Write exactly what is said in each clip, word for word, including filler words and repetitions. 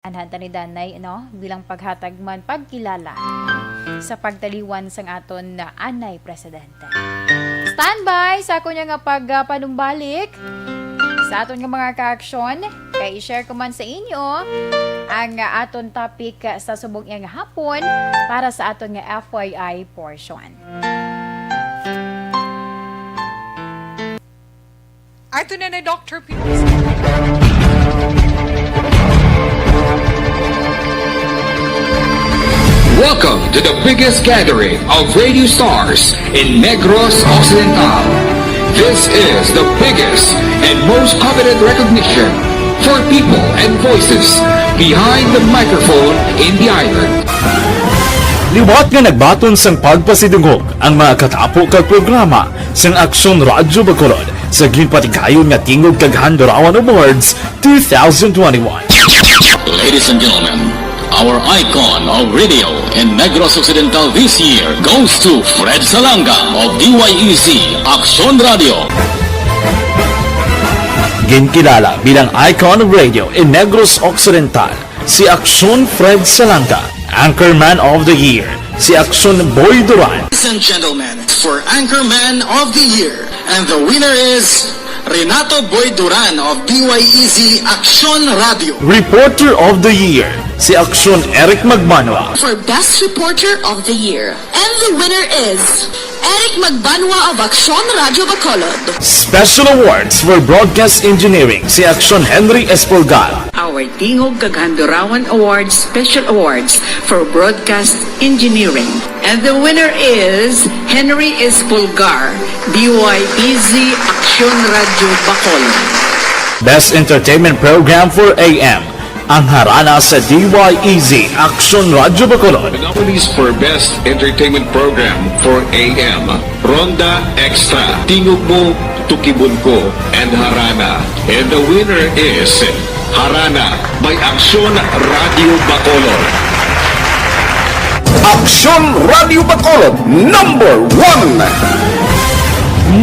Anhan ta ni Danay, no? Bilang paghatag man pagkilala sa pagtaliwan sang aton na anay presidente. Standby sa ako niya nga pagpanumbalik sa aton nga mga kaaksyon. Kay i-share ko man sa inyo ang aton topic sa subong nga hapon para sa aton nga F Y I portion. Ato na na, Doctor Pius. Welcome to the biggest gathering of radio stars in Negros Occidental. This is the biggest and most coveted recognition for people and voices behind the microphone in the island. Liwat nga nagbaton sang pagpasidungog ang mga katapo kag programa sang Aksyon Radyo Bacolod sa ginpatigayon nga Tingog kag Handurawan Awards two thousand twenty-one. Ladies and gentlemen, our icon of radio in Negros Occidental this year goes to Fred Salanga of D Y E Z Aksyon Radio. Ginkilala bilang icon of radio in Negros Occidental si Aksyon Fred Salanga, Anchorman of the Year si Aksyon Boy Duran. Ladies and gentlemen, for Anchorman of the Year, and the winner is Renato Boy Duran of D Y E Z Aksyon Radio. Reporter of the Year si Aksyon Eric Magmanwa. For Best Reporter of the Year, and the winner is Eric Magbanwa of Aksyon Radyo Bacolod. Special Awards for Broadcast Engineering si Aksyon Henry Espolgar. Our Tingog kag Handurawan Awards Special Awards for Broadcast Engineering. And the winner is Henry Espolgar, D Y E Z Aksyon Radyo Bacolod. Best Entertainment Program for A M. Ang harana sa D Y E Z Aksyon Radyo Bacolod. The nominees for Best Entertainment Program for A M, Ronda Extra, Tingog Mo, Tukibon Ko, and Harana. And the winner is Harana by Aksyon Radyo Bacolod. Aksyon Radyo Bacolod, number one!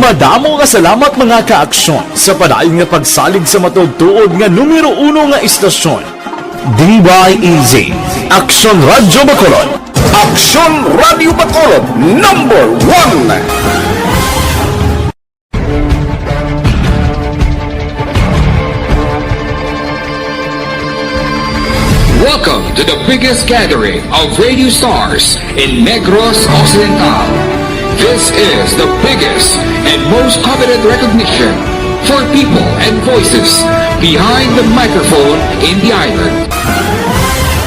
Madamo nga salamat, mga kaaksyon, sa padayon nga pagsalig sa matuod-tuod nga numero uno nga istasyon, D Y E Z, Aksyon Radyo Bacolod. Aksyon Radyo Bacolod, number one! Welcome to the biggest gathering of radio stars in Negros Occidental. This is the biggest and most coveted recognition for people and voices behind the microphone in the island.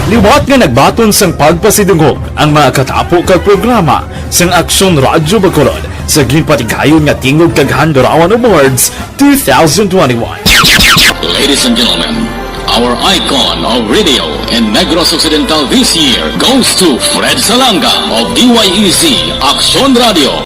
Liwat nga nagbaton sang pagpasidungog ang mga katapo kag programa sang Aksyon Radyo Bacolod sa ginpatigayon nga Tingog kag Handurawan Awards two thousand twenty-one. Ladies and gentlemen, our icon of radio in Negros Occidental this year goes to Fred Salanga of D Y E Z Aksyon Radio.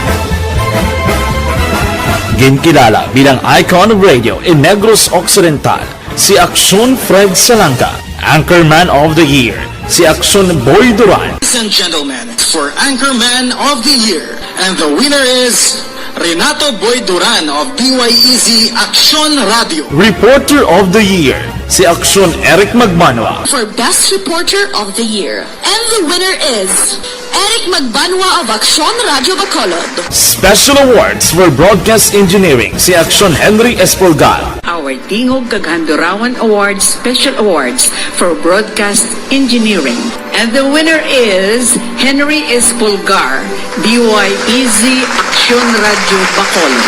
Ginkilala bilang icon of radio in Negros Occidental si Aksyon Fred Salanga, Anchorman of the Year si Aksyon Boy Duran. Ladies and gentlemen, for Anchorman of the Year, and the winner is Renato Boy Duran of D Y E Z Aksyon Radio. Reporter of the Year si Aksyon Eric Magmanwa. For Best Reporter of the Year, and the winner is Eric Magbanwa of Aksyon Radyo Bacolod. Special Awards for Broadcast Engineering si Aksyon Henry Espolgar. Our Tingog kag Handurawan Awards Special Awards for Broadcast Engineering. And the winner is Henry Espolgar, D Y E Z Aksyon Radyo Bacolod.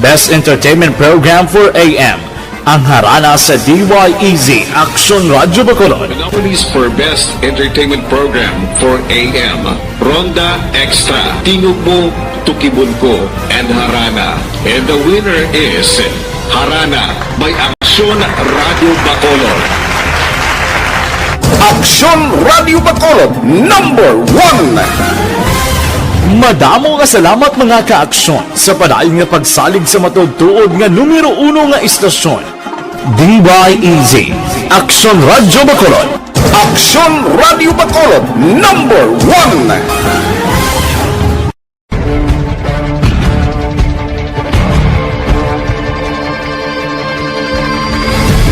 Best Entertainment Program for A M. Ang harana sa D Y E Z Aksyon Radyo Bacolod. The nominees for Best Entertainment Program for A M, Ronda Extra, Tingog Mo, Tukibon Ko, and Harana. And the winner is Harana by Aksyon Radyo Bacolod. Aksyon Radyo Bacolod, number one! Madamo nga salamat, mga kaaksyon, sa padayon nga pagsalig sa matuod-tuod nga numero uno nga istasyon, D Y E Z, Aksyon Radyo Bacolod. Aksyon Radyo Bacolod, number one!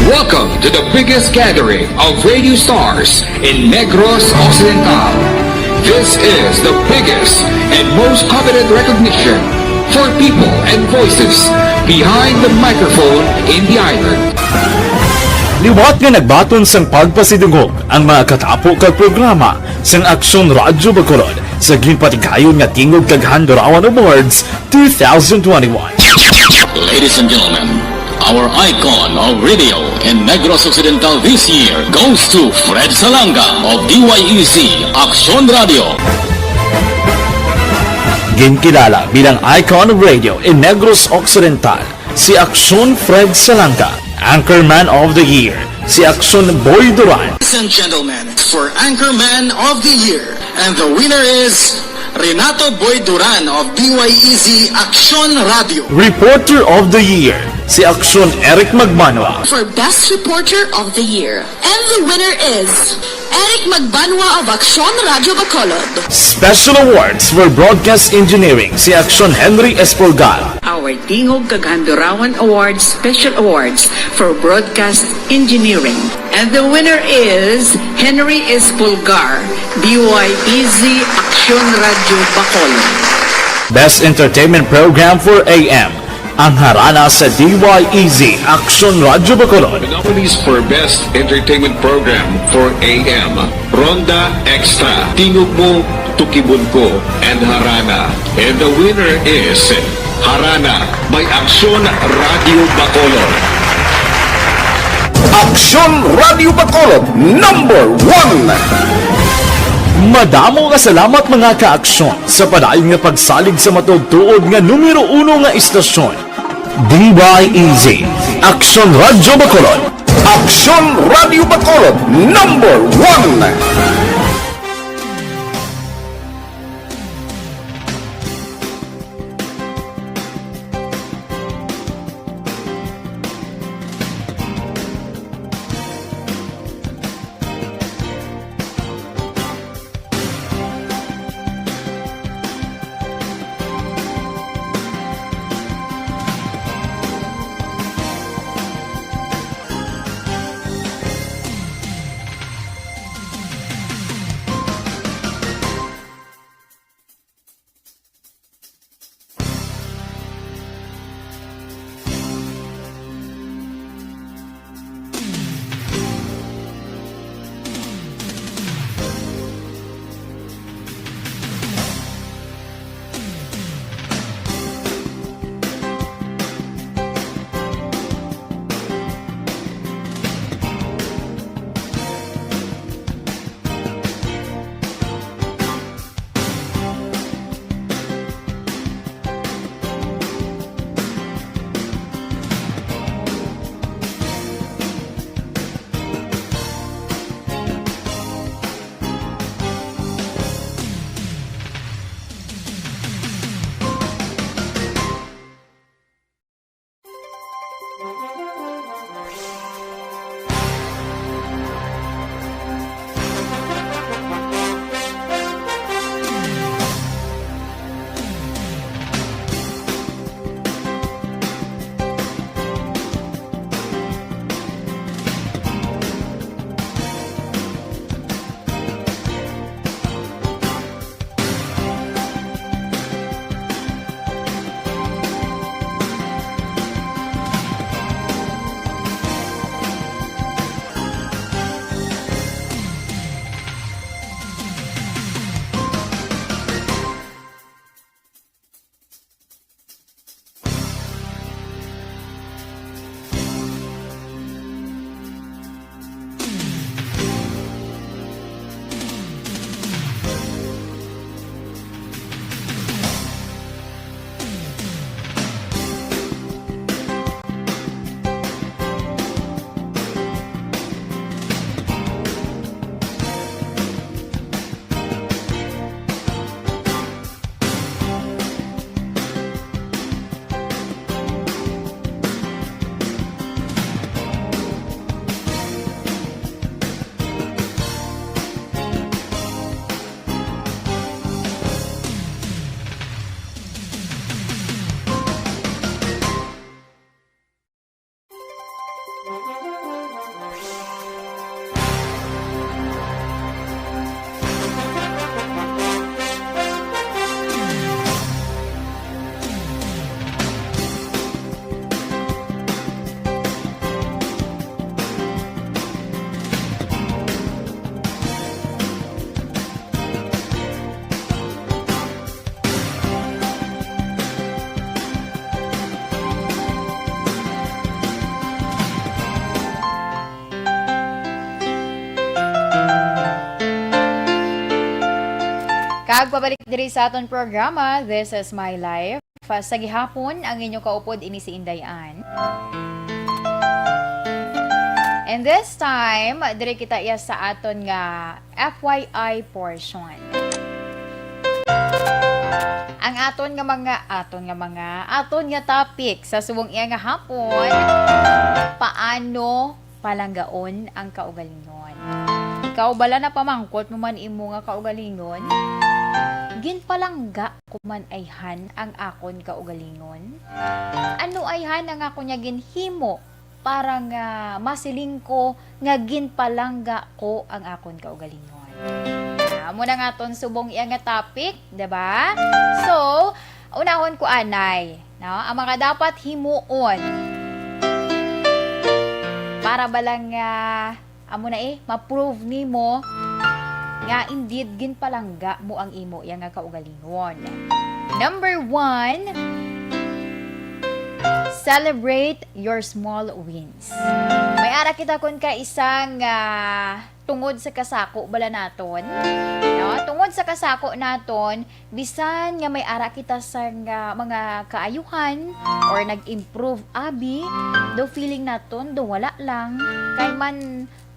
Welcome to The biggest gathering of radio stars in Negros Occidental. This is the biggest and most coveted recognition for people and voices behind the microphone in the island. Liwat nga nagbaton sang pagpasidungog ang mga katapo kag programa sang Aksyon Radyo Bacolod sa ginpatigayon nga Tingog kag Handurawan Awards two thousand twenty-one. Ladies and gentlemen, our icon of radio in Negros Occidental this year goes to Fred Salanga of D Y E Z Aksyon Radio. Ginkilala bilang icon of radio in Negros Occidental si Aksyon Fred Salanga. Anchorman of the Year si Aksyon Boy Duran. Ladies and gentlemen, for Anchorman of the Year, and the winner is Renato Boy Duran of D Y E Z Aksyon Radio. Reporter of the Year si Aksyon Eric Magbanwa. For Best Reporter of the Year, and the winner is Eric Magbanwa of Aksyon Radio Bacolod. Special Awards for Broadcast Engineering si Aksyon Henry Espolgar. Our Tingog kag Handurawan Awards Special Awards for Broadcast Engineering. And the winner is Henry Espolgar, D Y E Z Aksyon Radio Bacolod. Best Entertainment Program for A M, ang harana sa D Y E Z Aksyon Radio Bacolod. The nominees for Best Entertainment Program for A M, Ronda Extra, Tingog Mo, Tukibon Ko, and Harana. And the winner is Harana by Aksyon Radio Bacolod. Aksyon Radio Bacolod, number one. Madamo nga salamat, mga ka-aksyon, sa padayon nga pagsalig sa matuod-tuod nga numero uno nga istasyon. D Y E Z, Aksyon Radyo Bacolod. Aksyon Radyo Bacolod, number one. Kag pabalik diri sa aton programa, This is My Life. Sa gihapon, ang inyo kaupod ini si Inday Ann. And this time, diri kita iya sa aton nga F Y I portion. Ang aton nga mga, aton nga mga, aton nga topic sa subong iya nga hapon, paano palanggaon ang kaugalingon. Ikaw bala, napamangkot mo man imo nga kaugalingon? Ginpalangga ko man ayhan ang akon kaugalingon? Ano ayhan ang akon nga ginhimo para nga masiling ko nga ginpalangga ko ang akon kaugalingon? Amo na nga aton subong iya nga topic, di ba? So, unahon ko anay, no? Ang mga dapat himuon para bala nga, amo na eh, ma-prove nimo nga indeed ginpalangga mo ang imo iya nga kaugalingon. Number one, celebrate your small wins. May ara kita kon ka isang, ah, tungod sa kasako bala naton, no? Tungod sa kasako naton, bisan nga may ara kita sa nga mga kaayuhan or nag-improve abi, do feeling naton do wala lang, kay man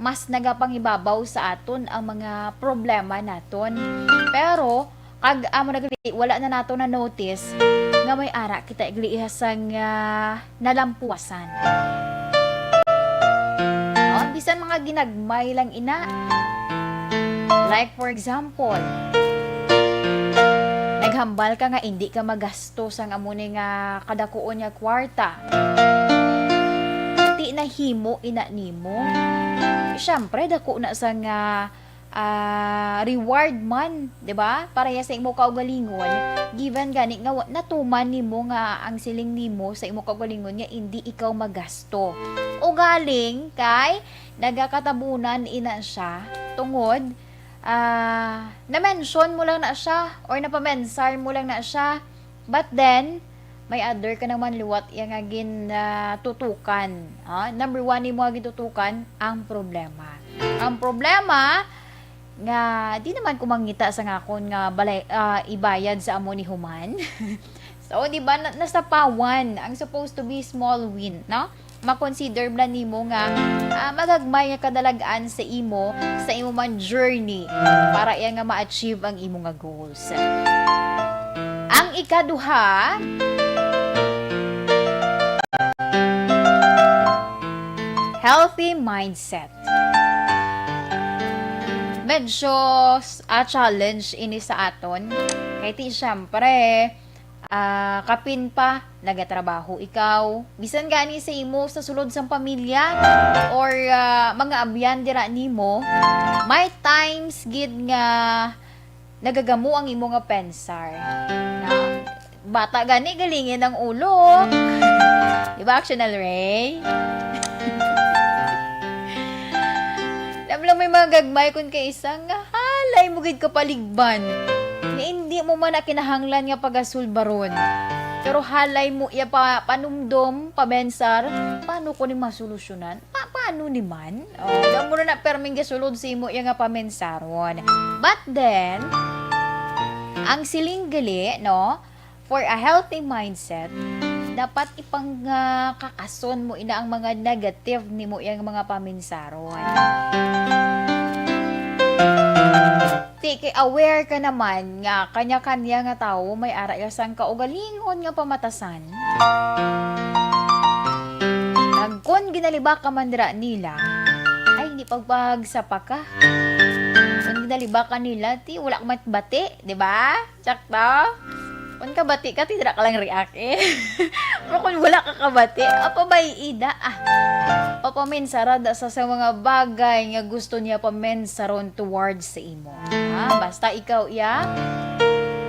mas nagapangibabaw sa aton ang mga problema naton. Pero kag amo na gali, wala na nato na notice nga may ara kita gali iya sang, ah, nalampuasan. Oh, bisan mga ginagmay lang ina. Like for example, naghambal ka nga indi ka magasto sang amo ni nga kadakuon nga kwarta. Ti nahimo ina nimo. Syempre, dako na sa nga, ah, reward man, di ba? Para ya sa imo kaugalingon, given gani nga wa-, natuman nimo nga ang siling nimo sa imo kaugalingon nga indi ikaw magasto. Ugaling kay nagakatabunan ina siya tungod, ah, na-mention mo lang na siya or napamensar mo lang na siya. But then, may other ka naman liwat iya nga gin, ah, tutukan. Ah, number one nimo nga gintutukan, ang problema. Ang problema nga di naman ko mangita sa ngakon nga balay, ah, ibayad sa amo ni human. So, di ba, na-, nasapawan ang supposed to be small win, no? Ma-consider bala nimo nga, ah, magagmay nga kadalag-an sa imo, sa imo man journey para iya nga ma-achieve ang imo nga goals. Ang ikaduha, healthy mindset. Medyo s-, ah, challenge ini sa aton. Kay ti, syempre, ah, kapin pa, nagatrabaho ikaw. Bisan gani sa imo sa sulod sang pamilya or, ah, mga abyan dira nimo, may times gid nga nagagamo ang imo nga pensar. Na, bata gani, galingin ang ulo. Di ba, Action Ray? Lamlam may mga gagmay kun kay isa nga halay mo gid kapaligban. Nga indi mo man na kinahanglan nga pagasulbaron. Pero halay mo iya pa, panumdom, pamensar, paano ko ni masolusyonan? Pa, paano ni man? Oh, da mo na perming gasulod sa imo iya nga pamensaron. But then, ang siling gali, no? For a healthy mindset, dapat ipang, ah, kakason mo ina ang mga negative nimo iyang mga paminsaron. Ti, kay aware ka naman nga kanya-kanya nga tawo may ara iya sang kaugalingon nga pamatasan. Kag kun ginalibak ka man dira nila, ay, hindi pagpagsapa ka. Kun ginalibak ka nila, ti, wala ka man bati, di ba? Sakto? Kung kabati ka, ti dira ka lang react eh. Pero kung wala ka kabati, apa ba iida? Ah, papamensara da sa, sa mga bagay nga gusto niya pamensaron towards sa imo. Ah, basta ikaw iya.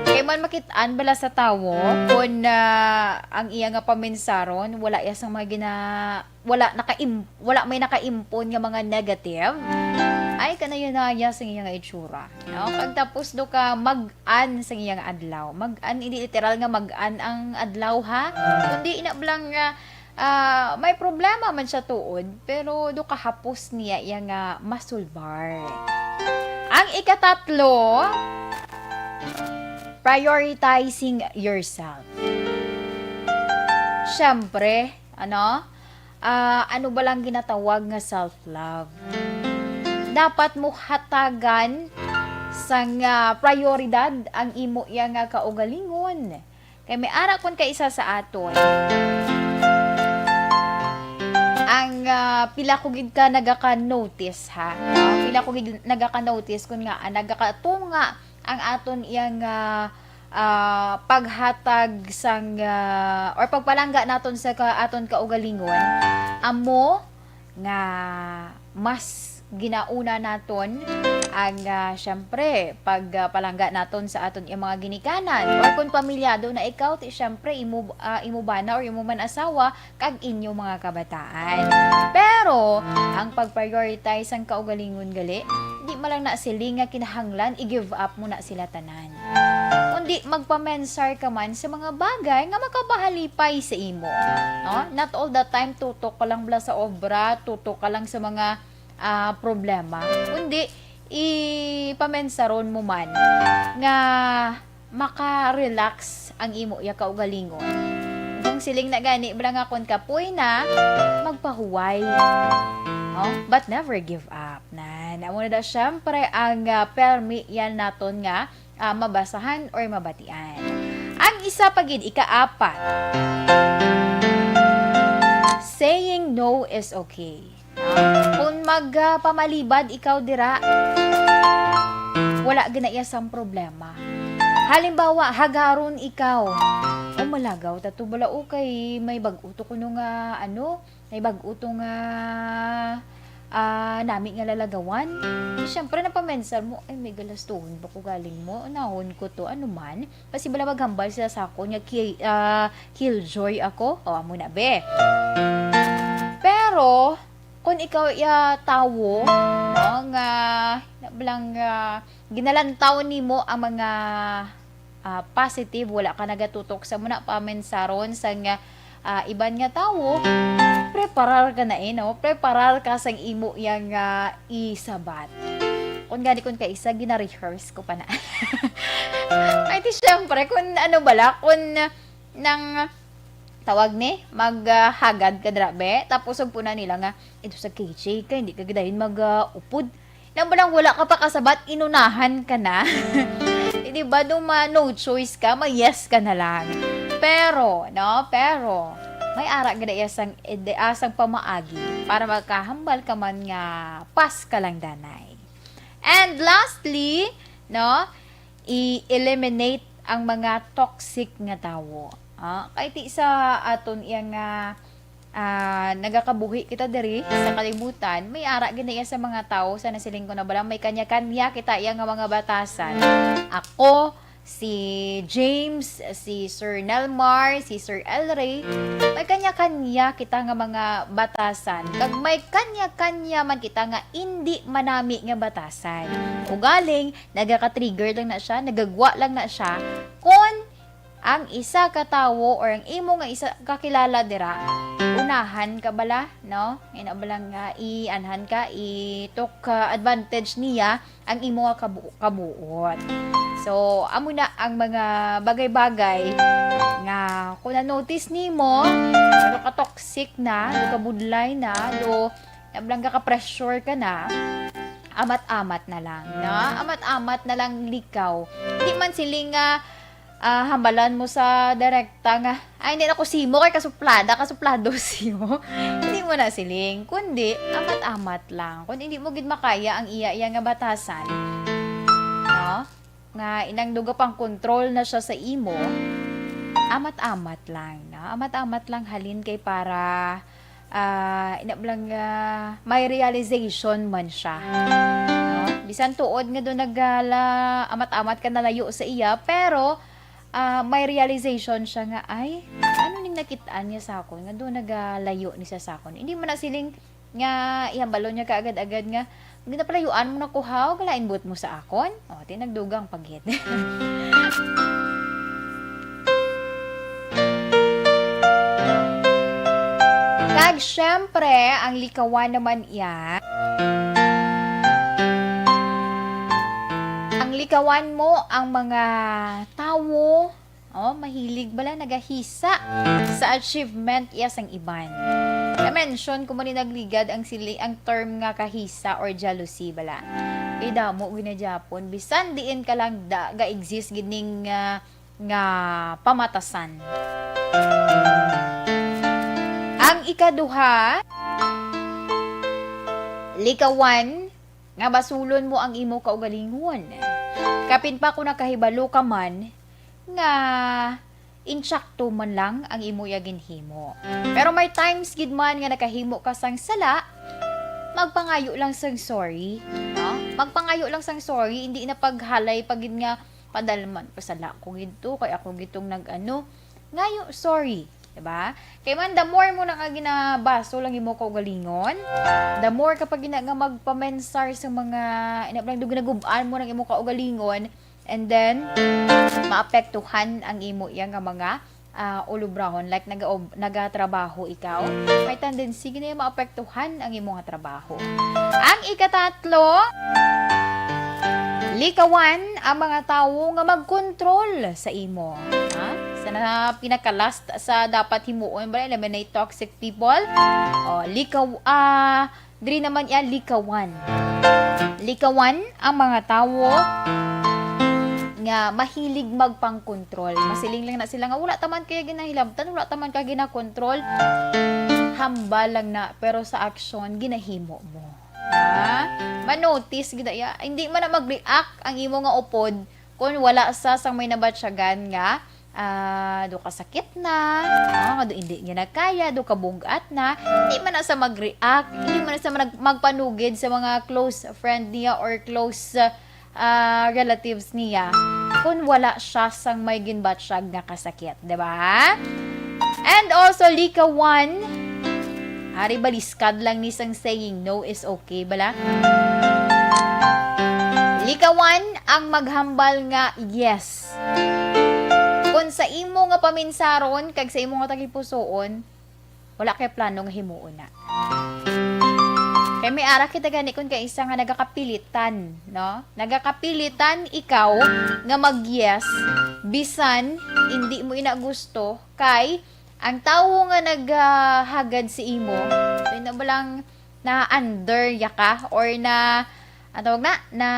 Kay man makit-an bala sa tawo kung, ah, ang iya nga pamensaron, wala iya sang mga gina-, wala nakaim-, wala may nakaimpon nga mga negative, ay kanayanaya sa iya nga itsura, no? Kag tapos do ka mag-an sa iya nga adlaw. Mag-an, hindi literal nga mag-an ang adlaw, ha? Kundi ina lang nga, ah, may problema man siya tuod, pero do kahapos niya iya nga masulbar. Ang ikatatlo, Prioritizing yourself. Siyempre, ano? Ah, ano ba lang ginatawag nga self-love? Dapat mo hatagan sang, ah, prioridad ang imo iya nga kaugalingon. Kay may ara kon kaisa sa aton, ang, ah, pila ko gid ka nagaka-notice, ha? Ah, pila ko gid nagaka-notice kun nga, ah, nagakatunga ang aton iyang, ah, ah, paghatag sang, ah, or pagpalangga naton sa ka-, aton kaugalingon, amo nga mas ginauna naton ang, ah, siyempre, pag, ah, palangga naton sa aton iyang mga ginikanan. Or kung pamilyado na ikaw, ti, siyempre, imo, ah, imo bana or imo man asawa, kag inyo mga kabataan. Pero ang pag-prioritize sang kaugalingon gali, di man lang na siling nga kinahanglan i-give up mo na sila tanan. Kundi magpamensar ka man sa mga bagay nga makapahalipay sa imo. No? Not all the time tutok ka lang bala sa obra, tutok ka lang sa mga, ah, problema. Kundi ipamensaron mo man nga maka-relax ang imo iya kaugalingon. Kung siling na gani, bala nga kon kapoy na, magpahuway. No? But never give up. Nan, amo na daw, syempre, ang, ah, permi yan naton nga, ah, mabasahan or mabatian. Ang isa pa gid, ikaapat, saying no is okay. Ah, kung mag, ah, pamalibad ikaw dira, wala gid na iya sang problema. Halimbawa, hagaron ikaw. O, malagaw ta to bala, o, kay may bag-o to kuno nga, ano, may bag-o to nga, ah, nami nga lalagawan. Di, syempre, napamensar mo, "Ay, may galastuhon ba ko galing mo? Unahon ko to, ano man?" Basi bala maghambal sila sa akon nga ki-, ah, killjoy ako. O, amo na, be. Pero, kung ikaw iya tawo, no, nga, na, bala nga, ginalantaw nimo ang mga, ah, positive, wala ka nagatutok sa muna pamensaron sang, ah, iban nga tawo, preparar ka na, eh, no? Preparar ka sang imo yang, ah, isabat. Kung gani, kung kaisa, gina-rehearse ko pa na. Ay, di syempre, kung ano bala, kung nang tawag ni, mag, ah, hagad ka dira, be. Tapos, ug puna nila nga, "Ito sa K J ka, hindi ka gid dayon mag, ah, upod." Nang balang wala ka pa kasabat, inunahan ka na. Eh, di ba, do ma-, no choice ka, ma-yes ka na lang. Pero, no, pero, may ara gid iya sang, eh, di, ah, sang pamaagi para makahambal ka man nga pas ka lang danay. And lastly, no, i-eliminate ang mga toxic nga tawo. Ah, kay ti sa aton iya nga, ah, nagakabuhi kita diri sa kalibutan, may ara gid na iya sa mga tawo sa nasiling ko na bala may kanya-kanya kita iya nga mga batasan. Ako, si James, si Sir Nelmar, si Sir Elray, may kanya-kanya kita nga mga batasan. Kag may kanya-kanya man kita nga indi manami nga batasan. Ugaling, nagaka-trigger lang na siya, nagagwa lang na siya, kon ang isa ka tawo or ang imo nga isa ka kilala dira, unahan ka bala, no? Ina bala nga i-anhan ka, i-took, ah, advantage niya ang imo nga kabu-, kabuot. So, amo na ang mga bagay-bagay nga kung na-notice nimo, ano ka toxic na, do ka budlay na, do nablang ka pressure ka na, amat-amat na lang, no? Amat-amat na lang likaw. Di man siling nga, ah, hambalan mo sa direkta nga, "Ay, hindi na ko simo kay kasuplada, kasuplado simo." Hindi mo na siling, kundi amat-amat lang. Kung hindi mo gid makaya ang iya-iya nga batasan, no? Nga inang duga pang control na siya sa imo, amat-amat lang, no? Amat-amat lang halin kay para, ah, ina lang, ah, may realization man siya. No? Bisan tuod nga do nagala, amat-amat ka nalayo sa iya, pero, ah, may realization siya nga, "Ay, ano ning nakitaan niya sa akon? Nga do nagalayo ni siya sa akon?" Hindi man na siling nga ihambalon niya kaagad-agad nga, "Ginapalayuan mo na ko, haw, galain buot mo sa akon?" O, ti nagdugang pa gid. Kag syempre, ang likawan naman iya. Ang Likawan mo ang mga tawo, oh, mahilig bala nagahisa sa achievement iya sang iban. Na-mention ko man ni nagligad ang sili, ang term nga kahisa or jealousy bala. Kay damo gid na gyapon, bisan diin ka lang da, ga-exist gid ning, ah, nga pamatasan. Ang ikaduha, likawan nga basulon mo ang imo kaugalingon. Kapin pa kung nakahibalo ka man nga insakto man lang ang imo iya ginhimo. Pero may times gid man nga nakahimo ka sang sala, magpangayo lang sang sorry, no? Magpangayo lang sang sorry, hindi na paghalay pa gid nga, "Padalman, pasala ko gid to, kay ako gid tong nag-ano." Ngayo, sorry. Diba? Kay man, the more mo na ka ginabasol ang imo kaugalingon, the more ka pa gina nga magpamensar sa mga, ina lang, ginagub-an mo ng imo kaugalingon, and then, maapektuhan ang imo iya nga mga, ah, ulubrahon. Like, nag-, nagatrabaho ikaw, may tendency gina maapektuhan ang imo nga trabaho. Ang ikatatlo, likawan ang mga tawo nga magkontrol sa imo. Ha? Sa na pinaka-last sa dapat himuon, ba, eliminate toxic people. O, likaw, ah, diri naman iya likawan. Likawan ang mga tawo nga mahilig magpangkontrol. Masiling lang na sila nga, "Wala taman kaya ginahilabtan, wala taman kaya ginakontrol." Hambal lang na, pero sa aksyon, ginahimo mo. Ha? Manotice gid iya. Hindi man na mag-react ang imo nga upod kung wala sa sang may nabatyagan nga, ah, do ka sakit na, ah, do hindi niya na kaya, do ka bug-at na. Hindi man na sa mag-react, hindi man na sa mag-, magpanugid sa mga close friend niya or close, ah, relatives niya kung wala siya sang may ginbatyag nga kasakit, di ba? And also, likawan, ari baliskad lang ni sang saying, "No is okay," bala? Likawan ang maghambal nga yes. Kung sa imo nga paminsaron kag sa imo nga tagipusoon, wala kay plano nga himuon na. Kay may ara kita gani kung kay isa nga nagakapilitan, no? Nagakapilitan ikaw nga mag-yes, bisan hindi mo ina gusto, kay ang tawo nga naghagad sa imo, may na ba lang na-under ya ka or na, ang tawag na, na,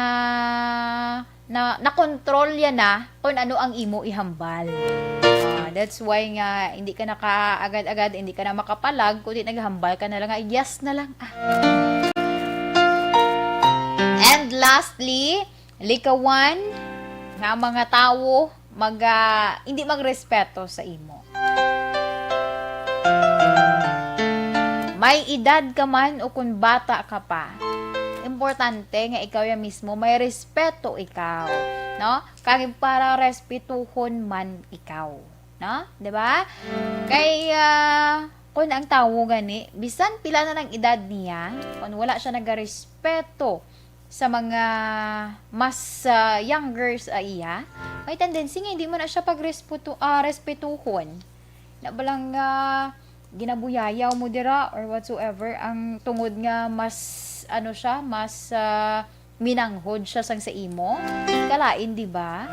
na, na-control ya na kung ano ang imo ihambal. Ah, that's why nga hindi ka nakaagad-agad, hindi ka na makapalag, kundi naghambal ka na lang nga, "Yes na lang." Ah. And lastly, likawan nga mga tawo mag, ah, hindi magrespeto sa imo. May edad ka man o kung bata ka pa, importante nga ikaw ya mismo may respeto ikaw, no? Kag para respetuhon man ikaw, no? Di ba? Kay, ah, kung ang tawo gani, bisan pila na ng edad niya, kung wala siya nagarespeto sa mga mas, ah, younger sa iya, may tendency nga hindi mo na siya pagrespetu-, ah, respetuhon. Na ba lang nga ginabuyayaw mo dira or whatsoever, ang tungod nga mas, ano siya, mas, ah, minanghod siya sang sa imo? Kalain, di ba?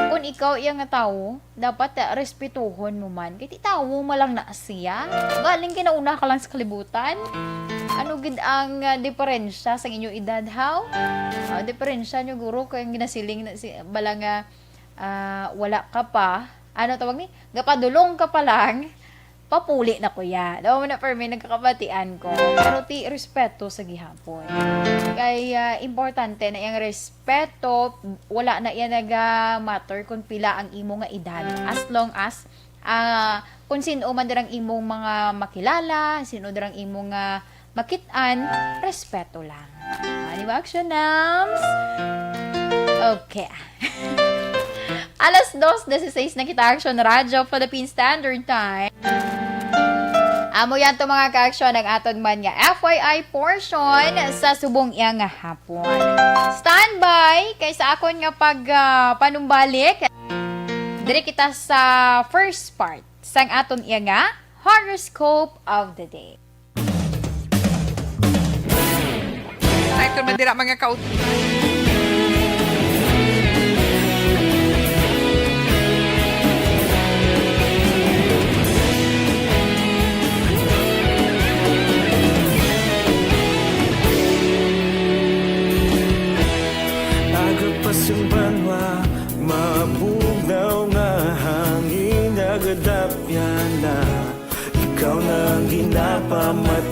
Kung ikaw iya nga tawo, dapat, ah, respetuhon mo man. Kay ti tawo mo lang na siya. Galing kinauna ka lang sa kalibutan. Ano gid ang, ah, diferensya sang inyong edad, haw? Ah, diferensya nyo, guro, kay ang ginasiling na si, bala nga, ah, wala ka pa. Ano tawag ni? Gapadulong ka pa lang. Papuli na ko ya. Daw mo na, permi, nagkakabatian ko. Pero ti respeto sa gihapon. Kay, ah, importante na yung respeto, wala na yan naga-matter kung pila ang imo nga edad. As long as, ah, kung sino man dirang imong mga makilala, sino dirang imong, ah, makit-an, respeto lang. Ah, di ba, Action Nams? Okay. Alas dos dieciséis na kita, Action Radyo Philippine Standard Time. Amo yan to, mga ka-action, ang aton man nga F Y I portion sa subong iya nga hapon. Standby kay sa akon nga pag, ah, panumbalik. Diri kita sa first part sang aton iya nga horoscope of the day. Ay, kung man dira, mga kaut-,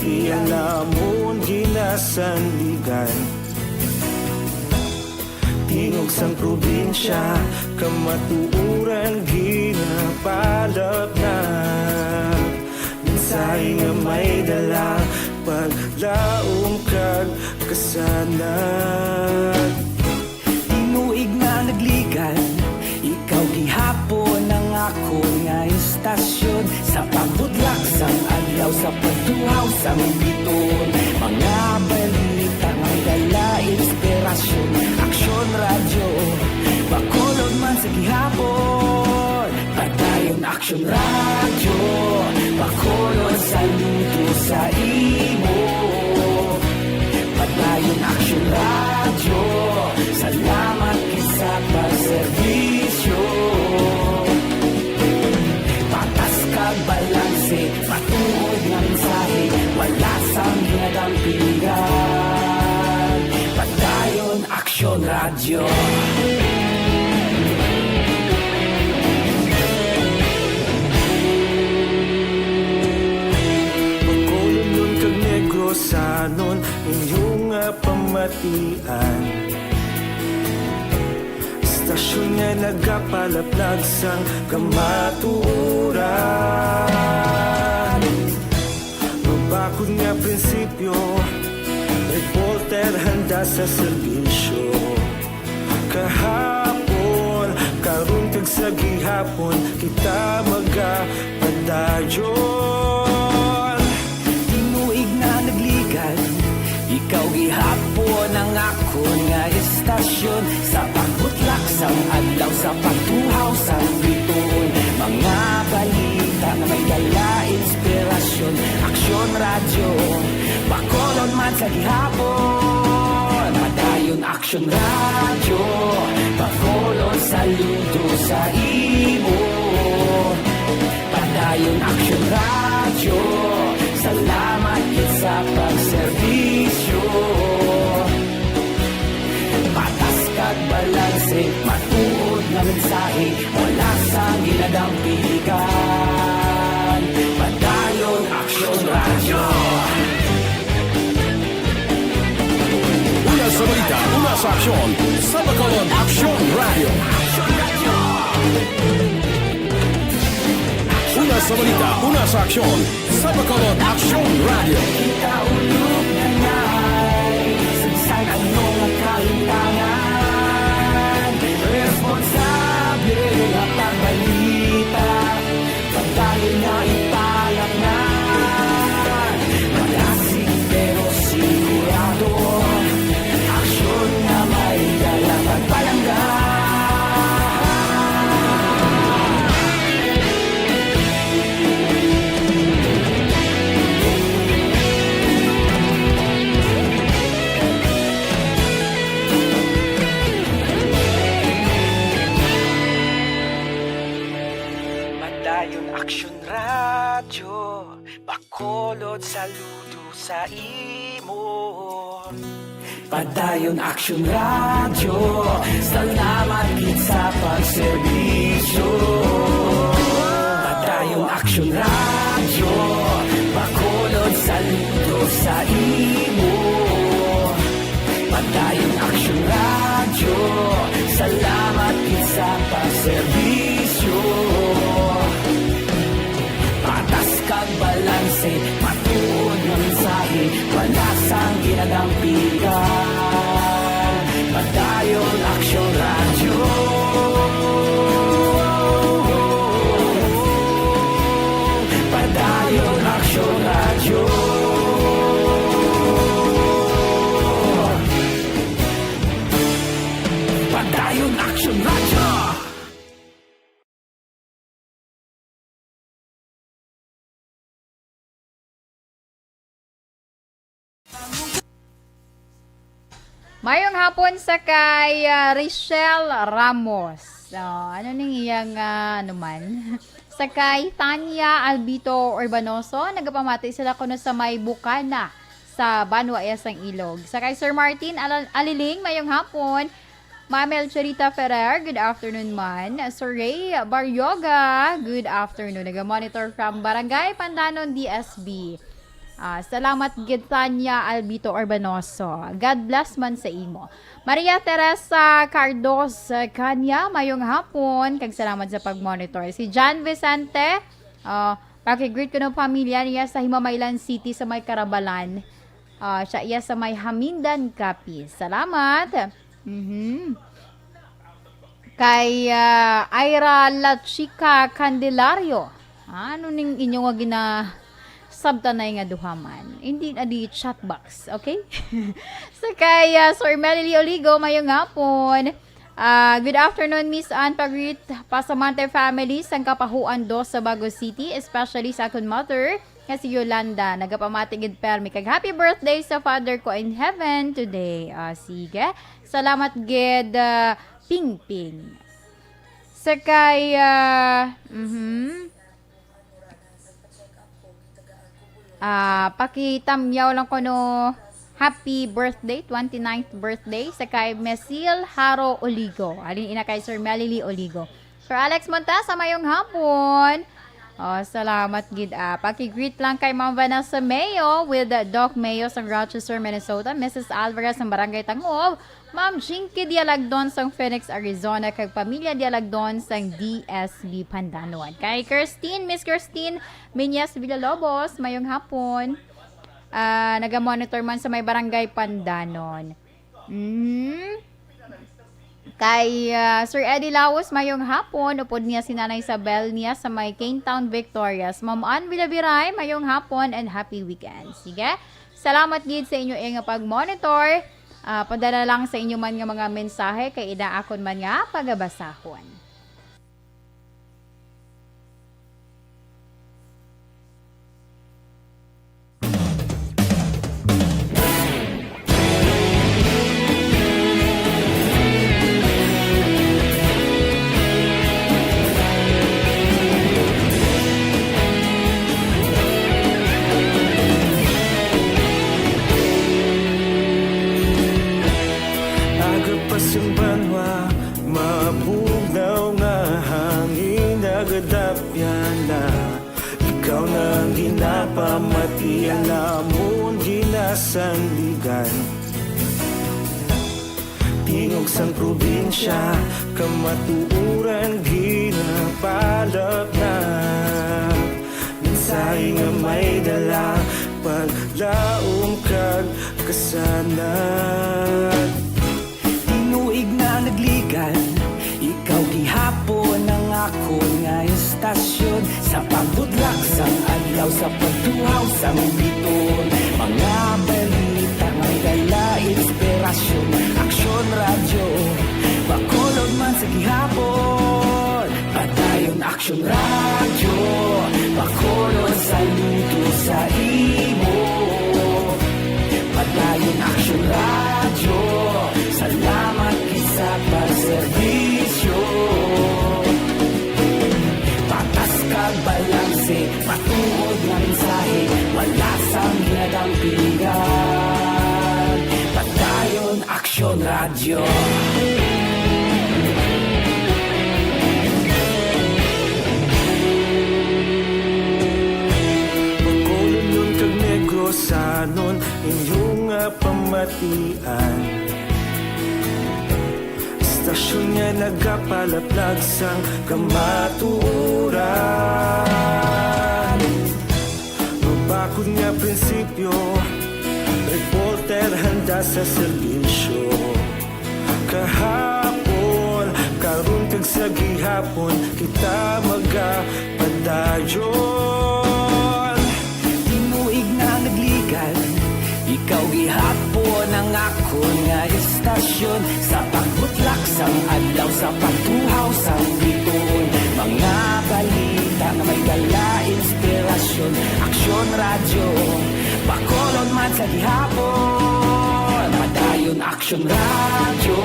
Iya namon ginasandigan. Tingog sang probinsya, kamatuoran ginapalapnag. Mensahe nga may dala, paglaom kag kasanag. Tinuig nga nagligan, ikaw gihapon ang akon nga istasyon. Sa pagbudlak sang adlaw, sa pagtuhaw sang bituon, mga balita may dala inspirasyon. Aksyon Radyo, Bacolod man sa gihapon. Padayon Aksyon Radyo, Bacolod, saludo sa imo. Padayon Aksyon Radyo, salamat gid sa pagserbisyo. Patas kag balanse, matuod nga mensahe, wala sang ginadampigan. Padayon Aksyon Radyo. Bacolodnon kag Negrosanon, inyo nga pamatian. Istasyon nga nagapalaplag sang kamatuoran. Mabakod nga prinsipyo, reporter handa sa serbisyo. Kahapon, karon kag sa gihapon, kita magapadayon. Tinuig na nagligan, ikaw gihapon ang akon nga istasyon. Sa pagbutlak sang adlaw, sa pagtuhaw sang bituon, mga balita nga may dala inspirasyon. Aksyon Radyo, Bacolod man sa gihapon. Padayon Aksyon Radyo, Bacolod, saludo sa imo. Padayon Aksyon Radyo, salamat gid sa pagserbisyo. Patas kag balanse, matuod nga mensahe, wala sang ginadampigan. Padayon Aksyon Radyo. Una sa balita, una sa aksyon, sa Bacolod Aksyon Radyo. Una sa balita, una sa aksyon, sa Bacolod Aksyon Radyo. Kita ulog na ngay, saysay ano nga kalimtangan. Responsable nga pagbalita, pagdali nga ipalatnan. Malasig pero sigurado, aksyon nga may dala pagpalangga. Padayon Aksyon Radyo, Bacolod, saludo sa imo. Padayon Aksyon Radyo, salamat gid sa pagserbisyo. Padayon Aksyon Radyo, Bacolod, saludo sa imo. Padayon Aksyon Radyo, salamat gid sa pagserbisyo. Patas kag balanse, matuod nga mensahe, wala sang ginadampigan. Padayon Aksyon Radyo. Padayon Aksyon Radyo. Padayon Aksyon Radyo. Mayong hapon sa kay, ah, Richelle Ramos. Oh, ano ning iyang, ah, ano man? Sa kay Tanya Albito Urbanoso, nagapamati sila kuno sa may Bukana sa Banwa Iya sang Ilog. Sa kay Sir Martin Alal-, Aliling, mayong hapon. Ma'am Elcharita Ferrer, good afternoon man. Sir Ray Barrioga, good afternoon. Naga-monitor from Barangay Pandanon, D S B. Ah, salamat gid, Tanya Albito Urbanoso. God bless man sa imo. Maria Teresa Cardos, ah, Kanya, mayong hapon, kag salamat sa pag-monitor. Si John Vicente, ah, pakigreet ko ng pamilya niya sa Himamaylan City sa may Karabalan. Ah, siya iya sa may Hamindan, Capiz. Salamat. Mhm. Kay, ah, Ira La Chica Candelario. Ano ning inyo nga ginasabtanay nga duha man? Hindi na di chat box, okay? Sa kay, ah, Sir Melly Oligo, mayong hapon. Ah, good afternoon, Miss Ann. Pagreet, Pasamante family sang Kapahuan dos sa Bago City, especially sa akon mother nga si Yolanda. Nagapamati gid permi kag happy birthday sa father ko in heaven today. Ah, sige. Salamat gid, ah, Pingping. Sa kay, ah, mhm. Ah, pakitamyaw lang ko no, happy birthday, twenty-ninth birthday sa kay Mesil Haro Oligo. Halin ina kay Sir Melily Oligo. Sir Alex Montesa, mayong hapon. Oh, salamat gid, ah. Paki-greet lang kay Ma'am Vanessa Mayo with, uh, Doc Mayo sa Rochester, Minnesota, Missus Alvarez sa Barangay Tangob, Ma'am Jinky Dialagdon sang Phoenix, Arizona, kag pamilya Dialagdon sang D S B Pandanon. Kay Christine, Miss Christine Minyas Villalobos, mayong hapon. Ah, naga-monitor man sa may Barangay Pandanon. Mm. Kay, ah, Sir Eddie Laos, mayong hapon. Upod niya si Nanay Isabel niya sa may Cane Town, Victorias. Ma'am Ann Villaviray, mayong hapon and happy weekend. Sige. Salamat gid sa inyo nga pag-monitor. Ah, padala lang sa inyo man nga mga mensahe kay ina akon man nga pagabasahon. Aga pa sing banwa, mabugnaw nga hangin, nagadapyan na. Ikaw na ang ginapamati, ang amon ginasandigan. Tingog sang probinsya, kamatuoran ginapalapnag. Mensahe nga may dala, paglaom kag kasanag. Tinuig na nagligan, ikaw gihapon ang akon nga istasyon. Sa pagbutlak sang adlaw, sa pagtuhaw sang biton, mga balita may dala inspirasyon. Aksyon Radyo, Bacolod man sa gihapon. Padayon Aksyon Radyo, Bacolod, saludo sa imo. Padayon Aksyon Radyo, salamat gid sa pagserbisyo. Patas kag balanse, matuod nga mensahe, wala sang ginadampigan. Padayon Aksyon Radyo. Bacolodnon kag Negrosanon, inyo nga pamatian. Istasyon nga nagapalaplag sang kamatuoran. Mabakod nga prinsipyo, reporter handa sa serbisyo. Kahapon, karon kag sa gihapon, kita magapadayon. Tinuig na nagligan, ikaw gihapon ang akon nga istasyon. Sa pagbutlak sang adlaw, sa pagtuhaw sang biton, mga balita nga may dala inspirasyon. Aksyon Radyo, Bacolod man sa gihapon. Padayon Aksyon Radyo,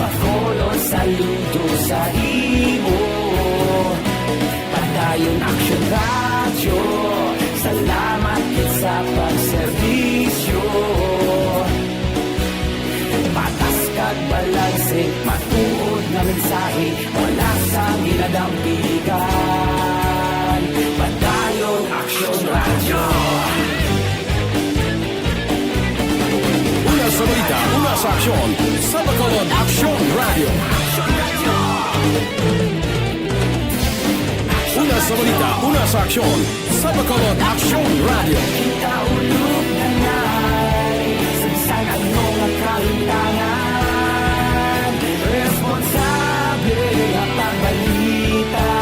Bacolod, saludo sa imo. Padayon Aksyon Radyo, salamat gid sa pagserbisyo. Patas kag balanse, matuod nga mensahe, wala sang ginadampigan. Padayon Aksyon Radyo. Sa balita, una sa aksyon, sa Bacolod Aksyon Radio. Una sa balita, una sa aksyon, sa Bacolod Aksyon Radio. Kita ulog na nga, sa bisan ano nga kalimtangan, responsable nga pagbalita.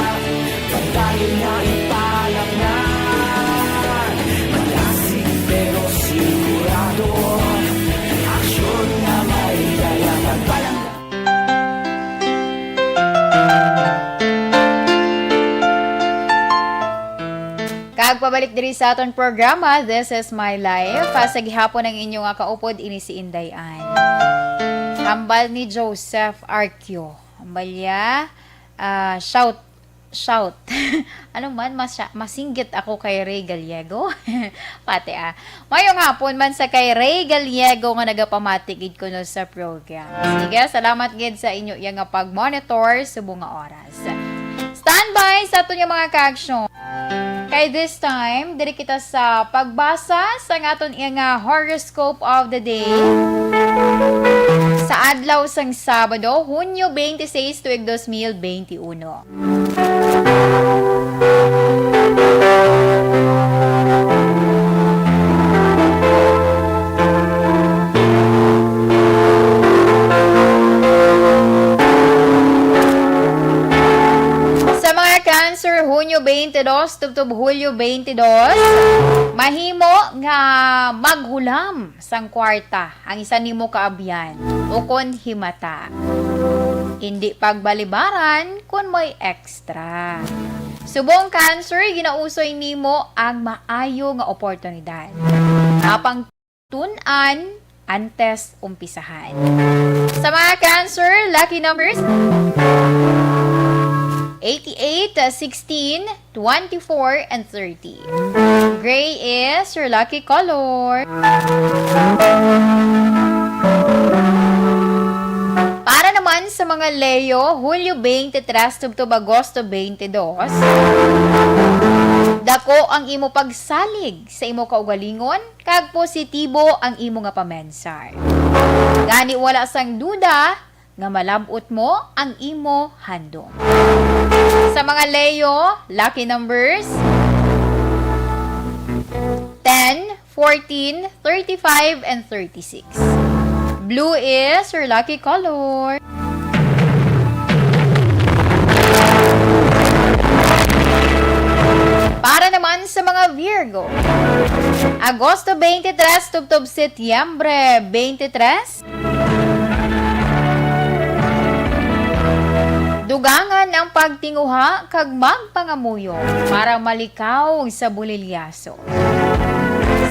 Pagdali nga ipalapnan, malasig pero sigurado, aksyon nga may dala. Nagpalangga. Kag pabalik diri sa aton programa, This Is My Life. Ah, sa gihapon ang inyo nga kaupod, ini si Inday Ann. Hambal ni Joseph Arquio. Hambal niya, ah, shout, shout. Ano man, masya-, masinggit ako kay Ray Gallego. Pati, ah. Mayong hapon man sa kay Ray Gallego nga nagapamati gid kuno sa program. Sige, salamat gid sa inyo iya nga pag-monitor subong nga oras. Standby sa aton nga mga ka-aksyon. Kay this time, diri kita sa pagbasa sa aton iya nga horoscope of the day sa adlaw sang Sabado, Hunyo twenty-six, tuig dos mil twenty-uno. Sa mga Cancer, Hunyo twenty-dos tubtob Hulyo twenty-dos, mahimo nga maghulam sang kwarta ang isa nimo kaabyan ukon himata. Indi pagbalibaran kon may extra. Subong Cancer, ginausoy nimo ang maayo nga oportunidad. Apang tun-an antes umpisahan. Sa mga Cancer, lucky numbers, eighty-eight, sixteen, twenty-four, and thirty. Gray is your lucky color. Para naman sa mga Leo, Hulyo twenty-three tubtob Agosto twenty-two, dako ang imo pagsalig sa imo kaugalingon kag positibo ang imo nga pamensar. Gani, wala sang duda nga malab-ot mo ang imo handom. Sa mga Leo, lucky numbers, ten, fourteen, thirty-five, and thirty-six. Blue is your lucky color. Para naman sa mga Virgo, Agosto twenty-three tubtob Setyembre twenty-three, dugangan ang pagtinguha kag magpangamuyo para malikaw sa bulilyaso.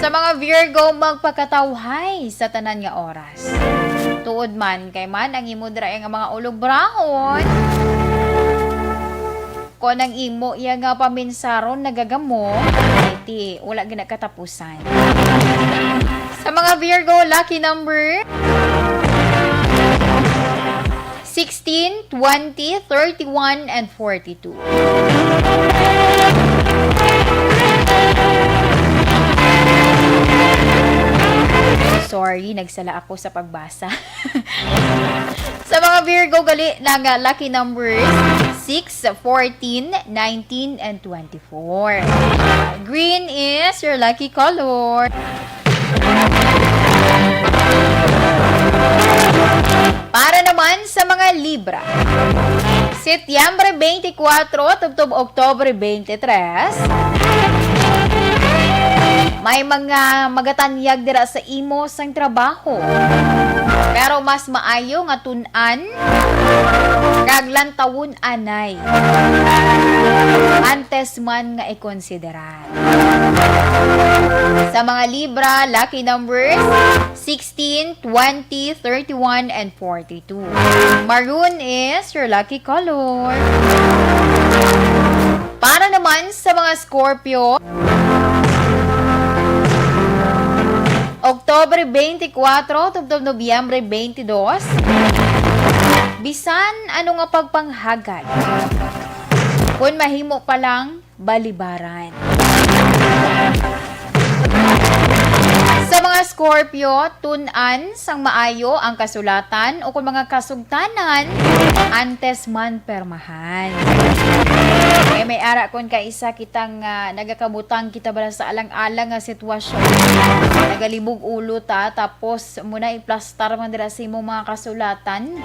Sa mga Virgo, magpakatawhay sa tanan nga oras. Tuod man, kay man ang imo dira nga mga ulobrahon, kon ang imo iya nga paminsaron nagagamo, ay ti, wala gid na katapusan. Sa mga Virgo, lucky number, sixteen, twenty, thirty-one, and forty-two. Sorry, nagsala ako sa pagbasa. Sa mga Virgo, gali na nga lucky numbers, six, fourteen, nineteen, and twenty-four. Green is your lucky color. Para naman sa mga Libra, Setyembre twenty-four tubtob Oktobre twenty-three, may mga magatanyag dira sa imo sang trabaho. Pero mas maayo nga tun-an kag lantawon anay antes man nga ikonsiderar. Sa mga Libra, lucky numbers, sixteen, twenty, thirty-one, and forty-two. Maroon is your lucky color. Para naman sa mga Scorpio, Oktobre twenty-four tubtob Nobyembre twenty-two, bisan ano nga pagpanghagad, kun mahimo pa lang, balibaran. Sa mga Mga Scorpio, tun-an sang maayo ang kasulatan o kung mga kasugtanan antes man permahan. Eh, may ara kon kaisa kita nga nagakabutang kita bala sa alang-alang nga sitwasyon. Nagalibog ulo ta, tapos muna iplastar man dira sa imong mga kasulatan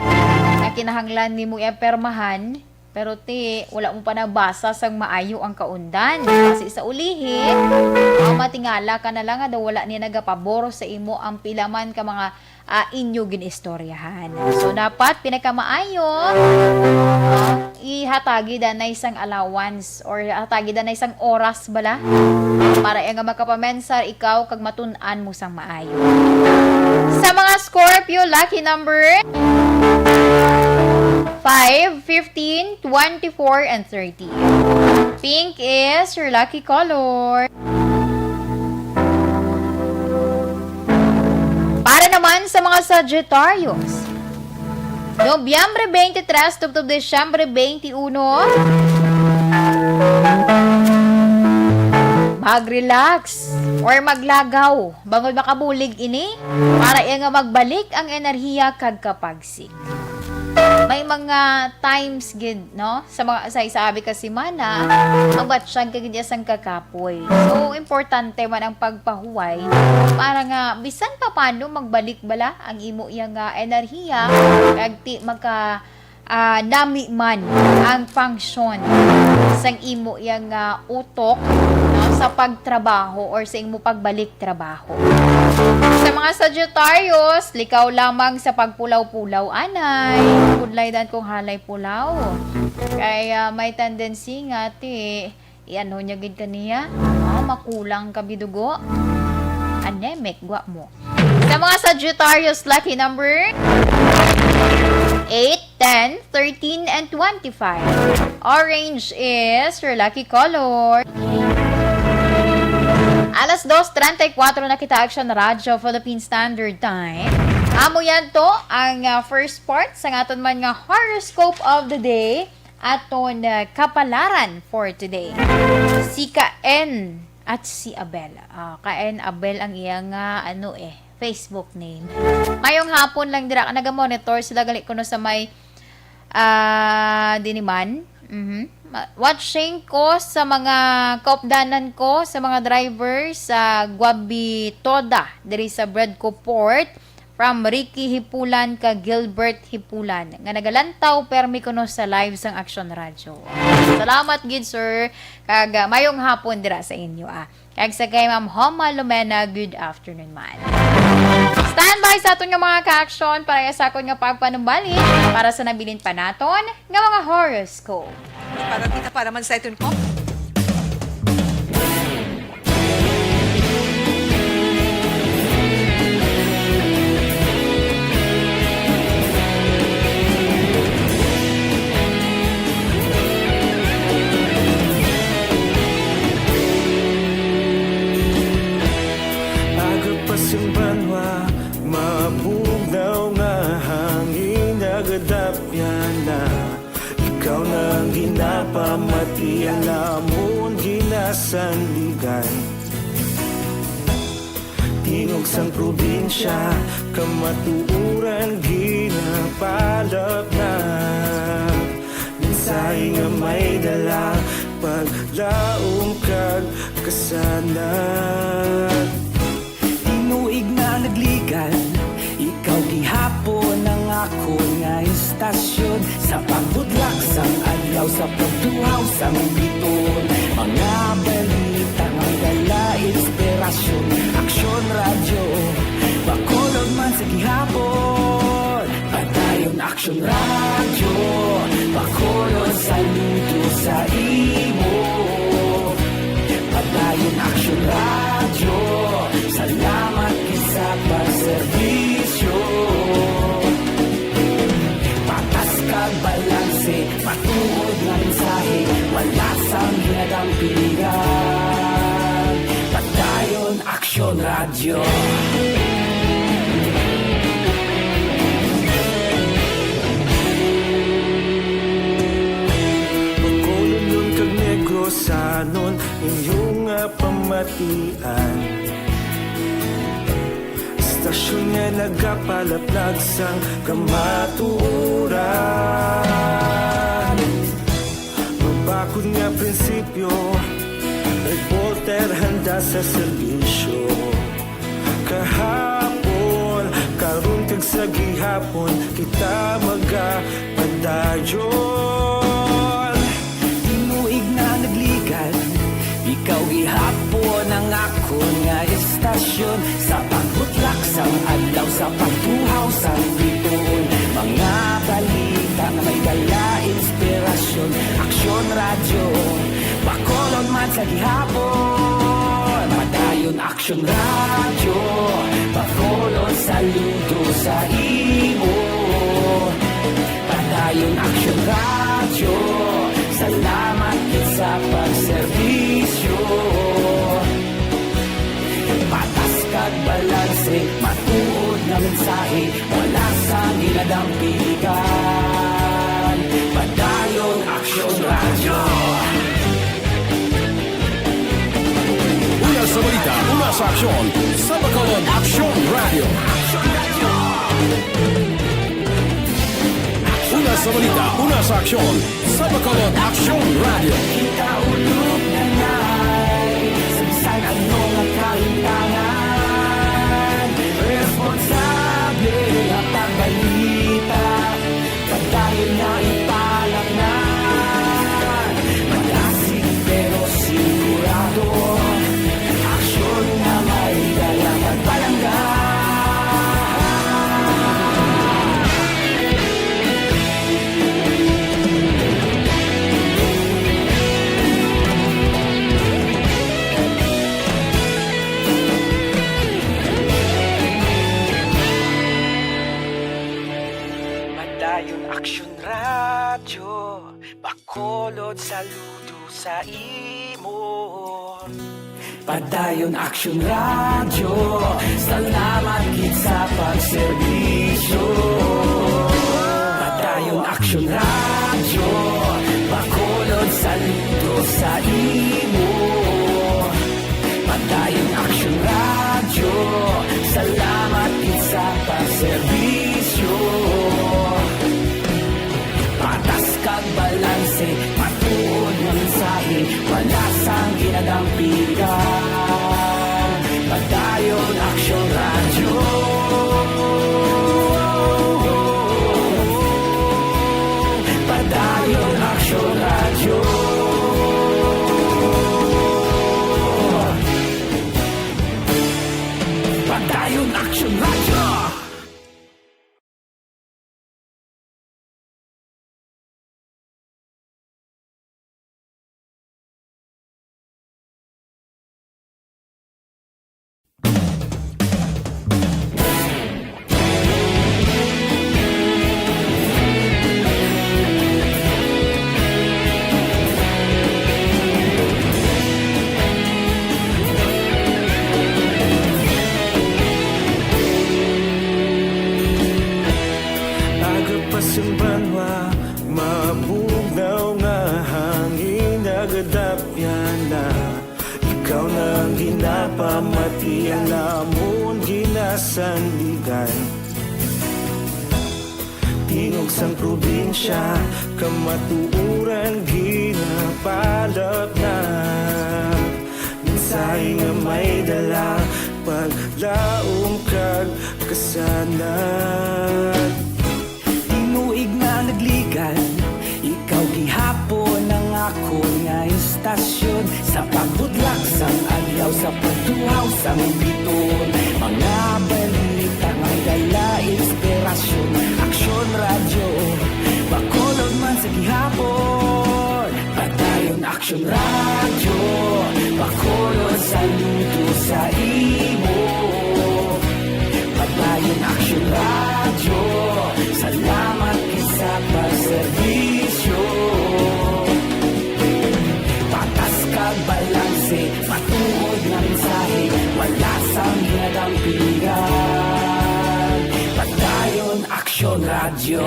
na kinahanglan nimo ipermahan. Pero ti, wala mo pa nabasa sang maayo ang kaundan. Kasi sa ulihi, ah, matingala ka na lang nga daw wala niya nagapabor sa imo ang pila man ka mga, ah, inyo ginistoryahan. So, dapat pinakamaayo, ah, ihatagi danay sang allowance or hatagi danay sang oras bala para iya nga makapamensar ikaw kag matun-an mo sang maayo. Sa mga Scorpio, lucky number five, fifteen, twenty-four, and thirty. Pink is your lucky color. Para naman sa mga Sagittarius, Nobyembre twenty-three tubtob Disyembre twenty-one, mag-relax or maglagaw bangod makabulig ini para iya nga magbalik ang enerhiya kag kapagsik. May mga times gid, no? Sa mga, sa isa abi ka semana, magbatsyag ka gid iya sang kakapoy. So, importante man ang pagpahuway para nga bisan pa paano magbalik bala ang imo iya nga enerhiya, kag ti maka, ah, nami man ang function sang imo iya nga utok, no, sa pagtrabaho or sa imo pagbalik trabaho. Sa mga Sagittarius, likaw lamang sa pagpulaw-pulaw, anay. Pudlay dan kung halay pulaw. Kay, ah, may tendency nga, ti, iano niya gid kaniya, ah, makulang ka bidugo. Anemic, gwa mo. Sa mga Sagittarius, lucky number eight, ten, thirteen, and twenty-five. Orange is your lucky color. Alas dos treinta y cuatro na kita, Action Radio Philippine Standard Time. Amo yan to ang, ah, first part sa aton man nga horoscope of the day, aton, ah, kapalaran for today. Si Cain at si Abel. Ah, Cain, Abel ang iya nga, ano eh, Facebook name. Mayong hapon lang dira. Naga-monitor sila gali kuno sa may, ah, diniman. Mhm. Ma-, watching ko sa mga kaupdanan ko, sa mga drivers sa Guabitoda, diri sa Bredco Port, from Ricky Hipulan kag Gilbert Hipulan, nga nagalantaw permi kuno sa live sang Action Radio. Salamat gid, sir, kag, ah, mayong hapon dira sa inyo, ah. Kag sa kay Ma'am Homa Lumena, good afternoon man. Standby sa aton nga mga ka-action para sa akon nga pagpanumbalik para sa nabilin pa naton nga mga horoscope. Para kita, para man sa iton ko. Aga pa sing banwa, mabugnaw nga hangin nagadapyan na. Ikaw na ang ginapamati, alamon ginasandigan. Tingog sang probinsya, kamatuoran ginapalapnap. Mensahe nga may dala, paglaom kag kasanag. Tinuig na nagligan, ikaw gihapon ang akon nga istasyon. Sa pagbudlak sang adlaw, sa pagtuhaw sang biton, mga balita nga dala inspirasyon. Aksyon Radyo, Bacolod man sa gihapon. Padayon Aksyon Radyo, Bacolod, saludo sa imo. Padayon Aksyon Radyo, salamat gid sa pagserbisyo. Patas kag balanse, matuod nga mensahe, wala sang ginadampigan. Padayon Aksyon Radyo. Bacolodnon kag Negrosanon, inyo nga pamatian. Istasyon nga nagapalaplag sang kamatuoran. Mabakod nga prinsipyo, reporter handa sa serbisyo. Kahapon, karon kag sa gihapon, kita magapadayon. Tinuig na nagligan, ikaw gihapon ang akon nga istasyon. Sa pagbutlak sang adlaw, sa pagtuhaw sang bituon, mga balita nga may dala inspirasyon. Aksyon Radyo, Bacolod man sa gihapon. Padayon Aksyon Radyo, Bacolod, saludo sa imo. Padayon Aksyon Radyo, salamat gid sa pagserbisyo. Patas kag balanse, matuod nga mensahe, wala sang ginadampigan. Padayon Aksyon Radyo. Una sa balita, una sa aksyon, sa Bacolod Aksyon Radyo. Una sa balita, una sa aksyon, sa Bacolod Aksyon Radyo. Kita ulog na nay, sa bisan ano nga kahintangan, responsable nga pagbalita, padayon na ipalatnan. Madasig pero sigurado, aksyon nga may dala kag palangga. Padayon Aksyon Radyo, Bacolod, saludo sa imo. Padayon Aksyon Radyo, salamat gid sa pagserbisyo. Padayon Aksyon Radyo, Bacolod, saludo sa imo. Padayon Aksyon Radyo, salamat gid sa pagserbisyo. Patas kag balanse, matuod nga mensahe, wala sang ginadampigan. Padayon Aksyon Radyo. Padayon Aksyon Radyo. Padayon Aksyon Radyo. Aga pa sang banwa, mabugnaw nga hangin nagadapyan na. Ikaw na ang ginapamati, ang namon ginasandigan. Tingog sang probinsya, kamatuoran ginapalapnag. Mensahe nga may dala, paglaom kag kasanag. Tinuig na nagligan, ikaw gihapon ang akon nga istasyon. Sa pagbutlak sang adlaw, sa pagtuhaw sang bituon, mga balita nga may dala inspirasyon. Aksyon Radyo, Bacolod man sa gihapon. Padayon Aksyon Radyo, Bacolod, saludo sa imo. Padayon Aksyon Radyo, salamat gid sa pagserbisyo. Patas kag balanse, matuod nga mensahe, wala sang ginadampigan. Padayon Aksyon Radyo.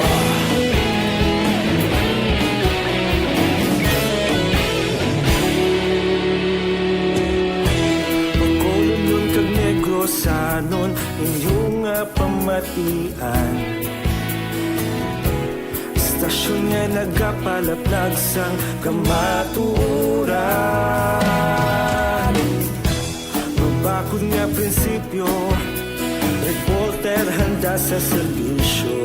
Bacolod kag Negros, sa Nun inyo nga pamatian, istasyon nga nagapalaplag sang kamatuoran. Mabakod nga prinsipyo, reporter handa sa serbisyo.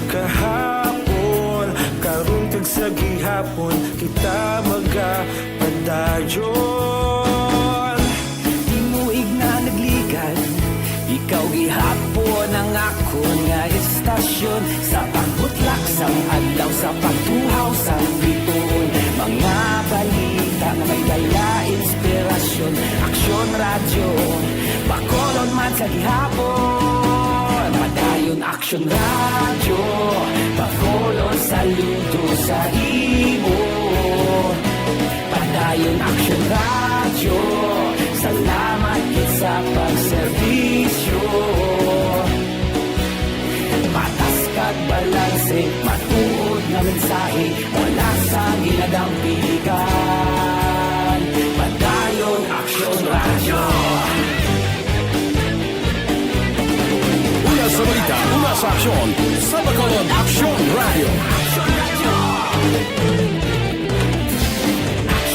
Kahapon, karon kag sa gihapon, kita magapadayon. Tinuig na nagligad, ikaw gihapon ang akon nga istasyon. Sa pagbutlak sang adlaw, sa pagtuhaw sang bituon, mga balita nga may dala inspirasyon. Aksyon Radyo, Bacolod man sa gihapon. Padayon Aksyon Radyo, Bacolod, saludo sa imo. Padayon Aksyon Radyo, salamat gid sa pagserbisyo. Patas kag balanse, matuod nga mensahe, wala sang ginadampigan. Padayon Aksyon Radyo. Una sa balita, una sa aksyon, sa Bacolod Aksyon Radyo.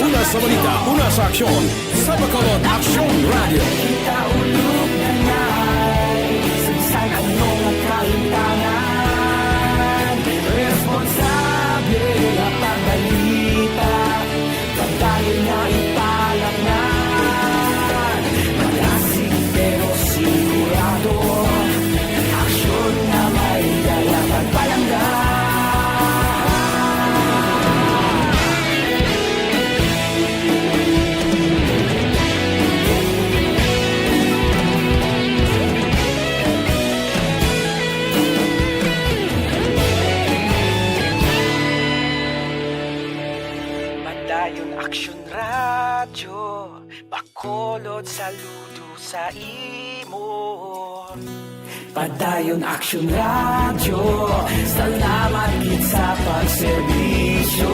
Una sa balita, una sa aksyon, sa Bacolod Aksyon Radyo. Kita ulog na ngay, sa bisan ano nga kahintangan, responsable nga pagbalita. Padayon nga ipalapnan, malasig pero sigurado. Aksyon nga may dala pagpalangga. Padayon Aksyon Radyo, Bacolod, saludo sa imo. Padayon Aksyon Radyo, salamat gid sa pagserbisyo.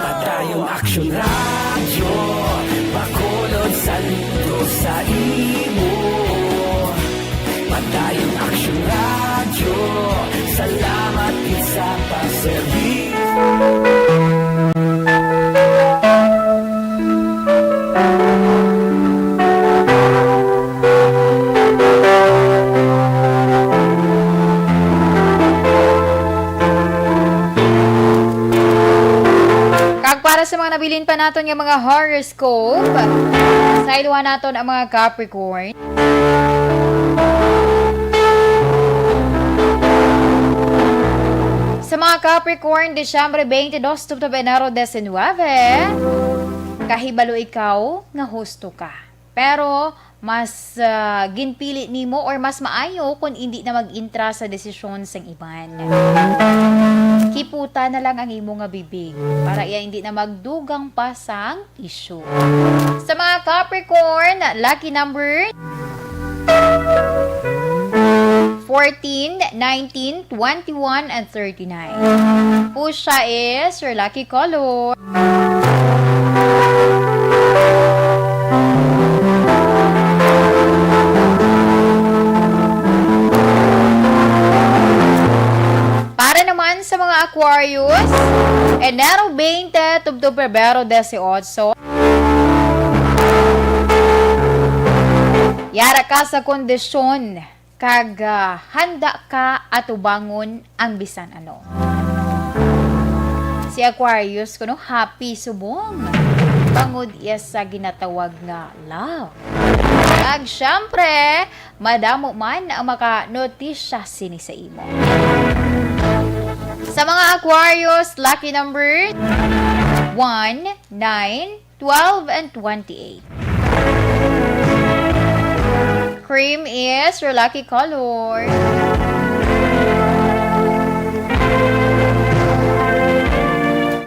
Padayon Aksyon Radyo, Bacolod, saludo sa imo. Padayon Aksyon Radyo, salamat gid sa pagserbisyo. Kag para sa mga nabilin pa naton nga mga horoscope, sayluhan naton ang mga Capricorn. Sa mga Capricorn, Disyembre twenty-two tubtob Enero diecinuebe, kahibalo ikaw nga husto ka. Pero mas, ah, ginpili nimo or mas maayo kon indi na mag-intra sa desisyon sang iban. Kiputa na lang ang imo nga bibig para iya indi na magdugang pa sang issue. Sa mga Capricorn, lucky number fourteen, nineteen, twenty-one, and thirty-nine. Fuchsia is your lucky color. Para naman sa mga Aquarius, Enero twenty tubtob Pebrero dieciocho, yara ka sa kondisyon kag, ah, handa ka atubangon ang bisan ano. Si Aquarius kuno happy subong bangod iya sa ginatawag nga love. Kag syempre, madamo man ang makanotisya sini sa imo. Sa mga Aquarius, lucky number one, nine, twelve, and twenty-eight. Cream is your lucky color.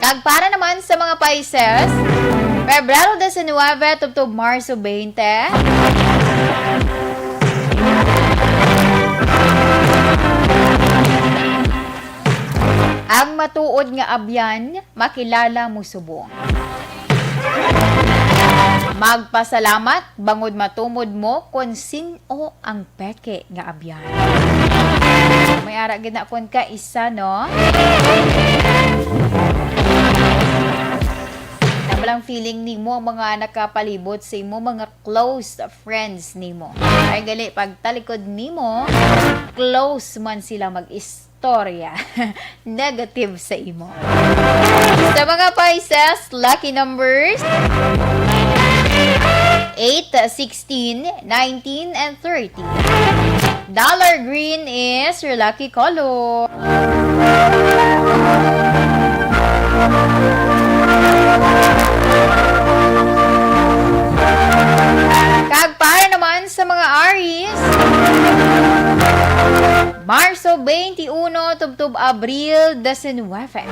Kag para naman sa mga Pisces, Pebrero diecinuebe tubtob Marso twenty. Ang matuod nga abyan, makilala mo subong. Magpasalamat bangod matumod mo kon sin-o ang peke nga abyan. May ara gid na kon kaisa, no? Tama lang feeling nimo ang mga nakapalibot sa imo, mga close friends nimo. Ay gali, pagtalikod nimo, close man sila mag-istorya. Negative sa imo. Sa mga Pisces, lucky numbers, eight, sixteen, nineteen, and thirty. Dollar green is your lucky color. Kag para naman sa mga Aries, Marso twenty-one tubtob Abril diecinueve.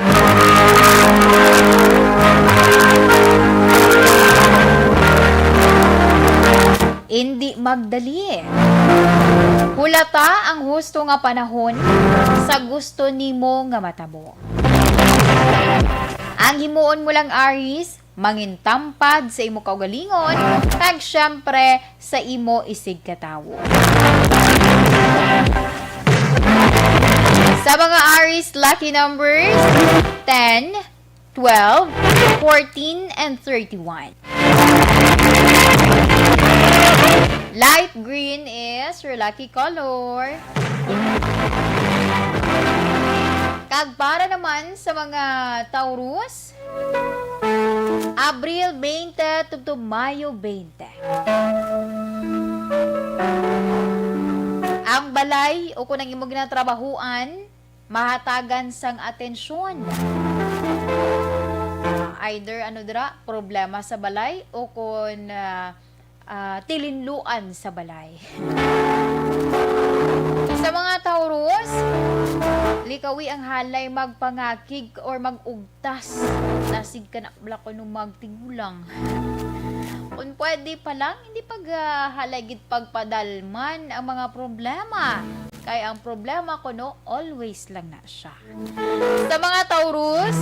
Indi magdali. Hulata ang husto nga panahon sa gusto nimo nga matabo. Ang himuon mo lang, Aries, mangintampad sa imo kaugalingon, kag siyempre sa imo isigkatawo. Sa mga Aries, lucky numbers, ten, twelve, fourteen, and thirty-one. Light green is your lucky color. Kag para naman sa mga Taurus, Abril twenty tubtob Mayo twenty. Ang balay o kung ang imo ginatrabahuan, mahatagan sang atensyon. Ah, either ano dira, problema sa balay o kung, ah, ah, tilinluan sa balay. Sa mga Taurus, likawi ang halay magpangakig or mag-ugtas. Nasig ka na bala kuno magtigulang. Kung pwede pa lang, hindi pag, ah, halay gid pagpadalman ang mga problema. Kay ang problema kuno, always lang na siya. Sa mga Taurus,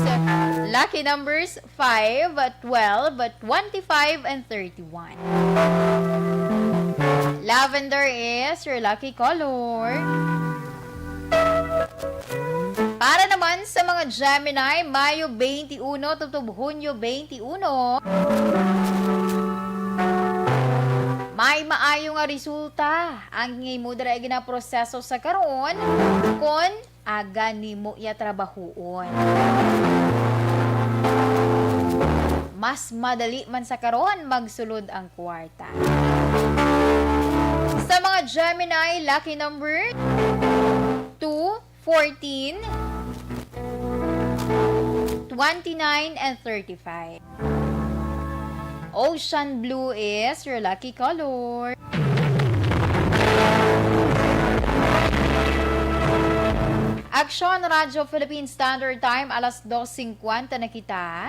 lucky numbers five, twelve, twenty-five, and thirty-one. Lavender is your lucky color. Para naman sa mga Gemini, Mayo twenty-one tubtob Hunyo twenty-one. May maayo nga resulta ang imo dira ginaproseso sa karon kon aga nimo iya trabahuon. Mas madali man sa karon magsulod ang kwarta. Sa mga Gemini, lucky number two, fourteen, twenty-nine, and thirty-five. Ocean blue is your lucky color. Aksyon, Radyo Philippine Standard Time, alas dos singkwenta na kita.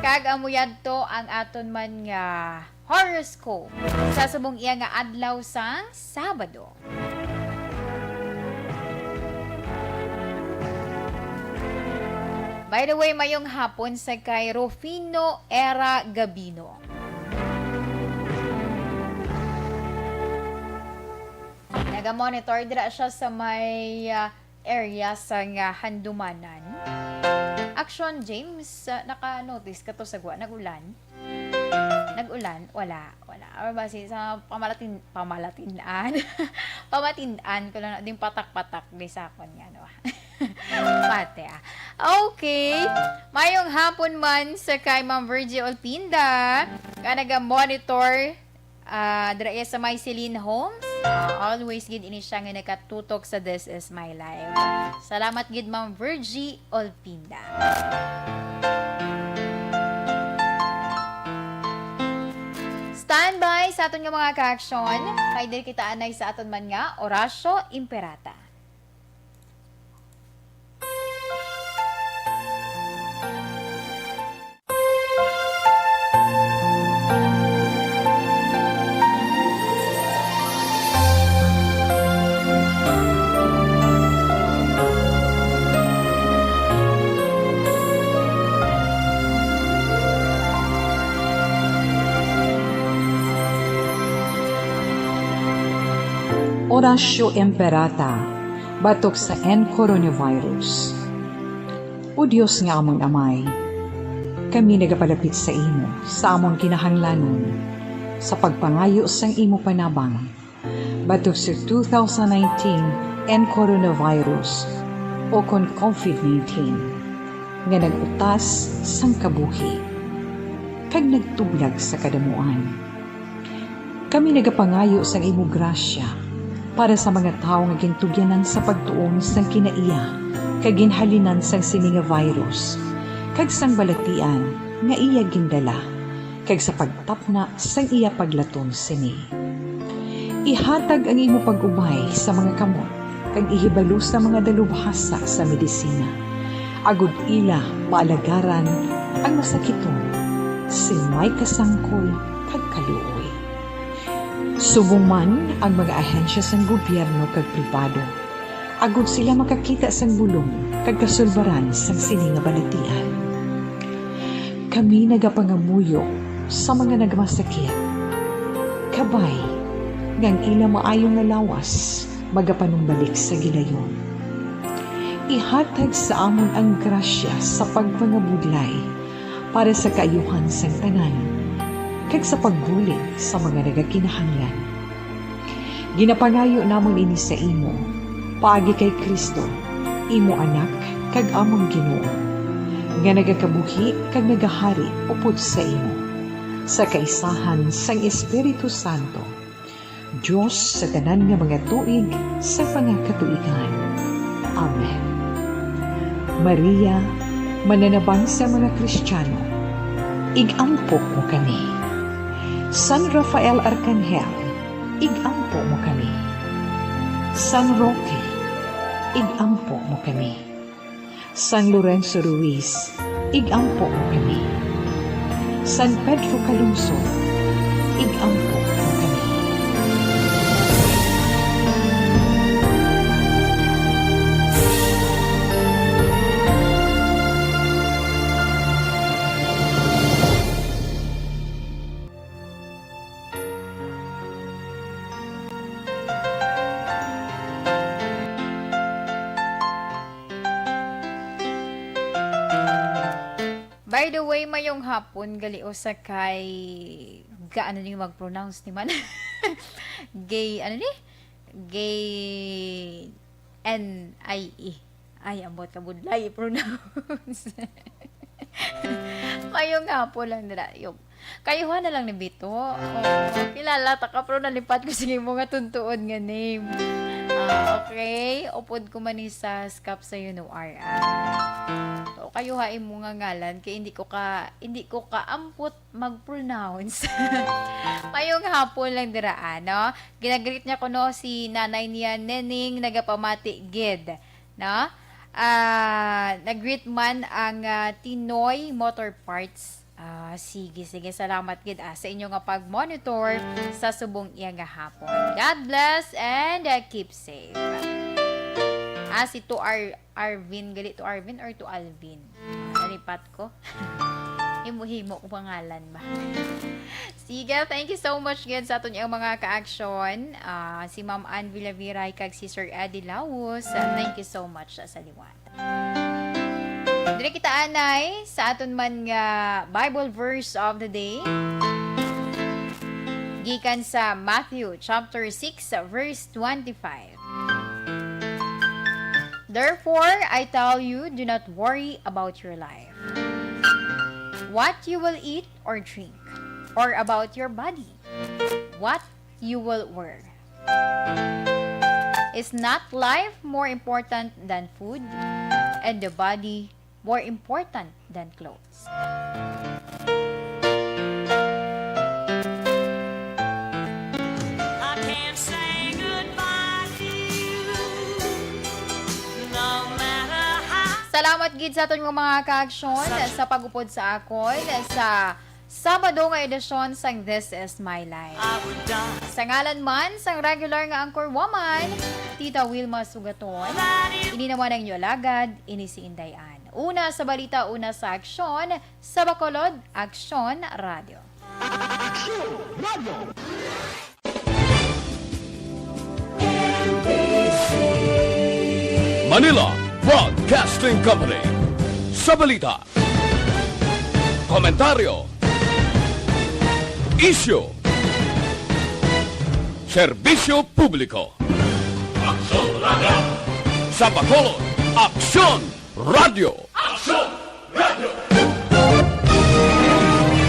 Kag amo yadto ang aton man nga horoscope sa subong iya nga adlaw sang Sabado. By the way, mayong hapon sa kay Rufino Era Gabino. Naga-monitor dira siya sa may, ah, area sa nga Handumanan. Aksyon, James, ah, naka-notice ka to sa gwa, nag-ulan? Nag-ulan? Wala, wala. Or basi sa pamalatin-, pamalatin-an. Pamatin-an ko lang na ding patak-patak di sa akon nga, no? Pati, ah. Okay. Mayong hapon man sa kay Ma'am Virgie Olpinda, nga naga-monitor, ah, dira iya sa may Celine Homes. Ah, always gid ini siya nga nakatutok sa This Is My Life. Salamat gid, Ma'am Virgie Olpinda. Standby sa aton nga mga kaaksyon, kay diri kita anay sa aton man nga Orasyo Imperata. Ignacio Imperata, batok sa N coronavirus. O Dios nga amon Amay, kami nagapalapit sa imo sa among kinahanglanon sa pagpangayo sang imo panabang batok sa two thousand nineteen N coronavirus o kon COVID nineteen nga nag-utas sang kabuhi kag nagtublag sa kadamuan. Kami nagapangayo sang imo grasya para sa mga tawo nga gintugyanan sa pagtuon sang kinaiya kag ginhalinan sang sini nga virus kag sang balatian nga iya gindala, kag sa pagtapna sang iya paglaton sini. Ihatag ang imo pag-ubay sa mga kamot kag ihibalo sa mga dalubhasa sa medisina, agod ila maalagaran ang masakiton sing may kasangkol kag kaluoy. Subong man ang mga ahensya sang gobyerno kag pribado, agod sila makakita sang bulong kag kasulbaran sang sini nga balatian. Kami nagapangamuyo sa mga nagmasakit, kabay nga ang ila maayo nga lawas magapanumbalik sa gilayon. Ihatag sa amon ang grasya sa pagpangabudlay para sa kaayuhan sang tanan, kag sa pagbulig sa mga nagakinahanglan. Ginapangayo namon ini sa imo, paagi kay Cristo, imo Anak, kag amon Ginoo, nga nagakabuhi kag nagahari upod sa imo, sa kaisahan sang Espiritu Santo, Dios sa tanan nga mga tuig sa mga katuigan. Amen. Maria, mananabang sa mga Kristiyano, ig-ampo mo kami. San Rafael Arkanghel, ig-ampo mo kami. San Roque, ig-ampo mo kami. San Lorenzo Ruiz, ig-ampo mo kami. San Pedro Calungsod, ig-ampo mo kami. By the way, mayong hapon gali usa kay ga-, ano ni mag-pronounce ni man? Gay, ano ni? Gay N I E. Ay, ambot ka budlay i-pronounce. Mayong hapon lang dira. Yung Kayuhan na lang ni Bito. Oo, kilala ta ka, pero nalipat ko sa imo nga tuntuon nga name. Ah, okay. Upod ko man ni sa Scap sa Yuno R R. So, kayuha imo nga ngalan, kay hindi ko ka, hindi ko ka ampot mag-pronounce. Mayong hapon lang dira, ano? Ginagreet niya kuno si nanay niya, Neneng, nagapamati gid, no? Ah, nag-greet man ang, ah, Tinoy Motor Parts. Ah, sige, sige. Salamat gid, ah, sa inyo nga pag-monitor sa subong iya nga hapon. God bless and, ah, keep safe. Ah, si to Ar-, Arvin, gali to Arvin or to Alvin? Ah, nalipat ko. Himo-himo ko pangalan ba? Sige, thank you so much gid sa aton ang mga ka-action. Ah, si Ma'am Ann Villaviray kag si Sir Eddie Laus. Ah, thank you so much sa liwat. Diri kita anay sa aton man nga Bible verse of the day. Gikan sa Matthew chapter six, verse twenty-five. Therefore, I tell you, do not worry about your life, what you will eat or drink, or about your body, what you will wear. Is not life more important than food, and the body more important than clothes? I can't say goodbye to you, no matter how. Salamat gid sa aton nga mga ka-aksyon sa pag-upod sa akon sa Sabado nga edisyon sang This Is My Life. Sa ngalan man sang regular nga anchor woman, Tita Wilma Sugaton, ini naman ang inyo alagad, ini si Inday Ann. Una sa balita, una sa aksyon, sa Bacolod, Aksyon Radio. Aksyon Radio. Manila Broadcasting Company. Sa balita, komentaryo, isyu, serbisyo publiko. Aksyon Radio. Sa Bacolod, Aksyon Radio. Aksyon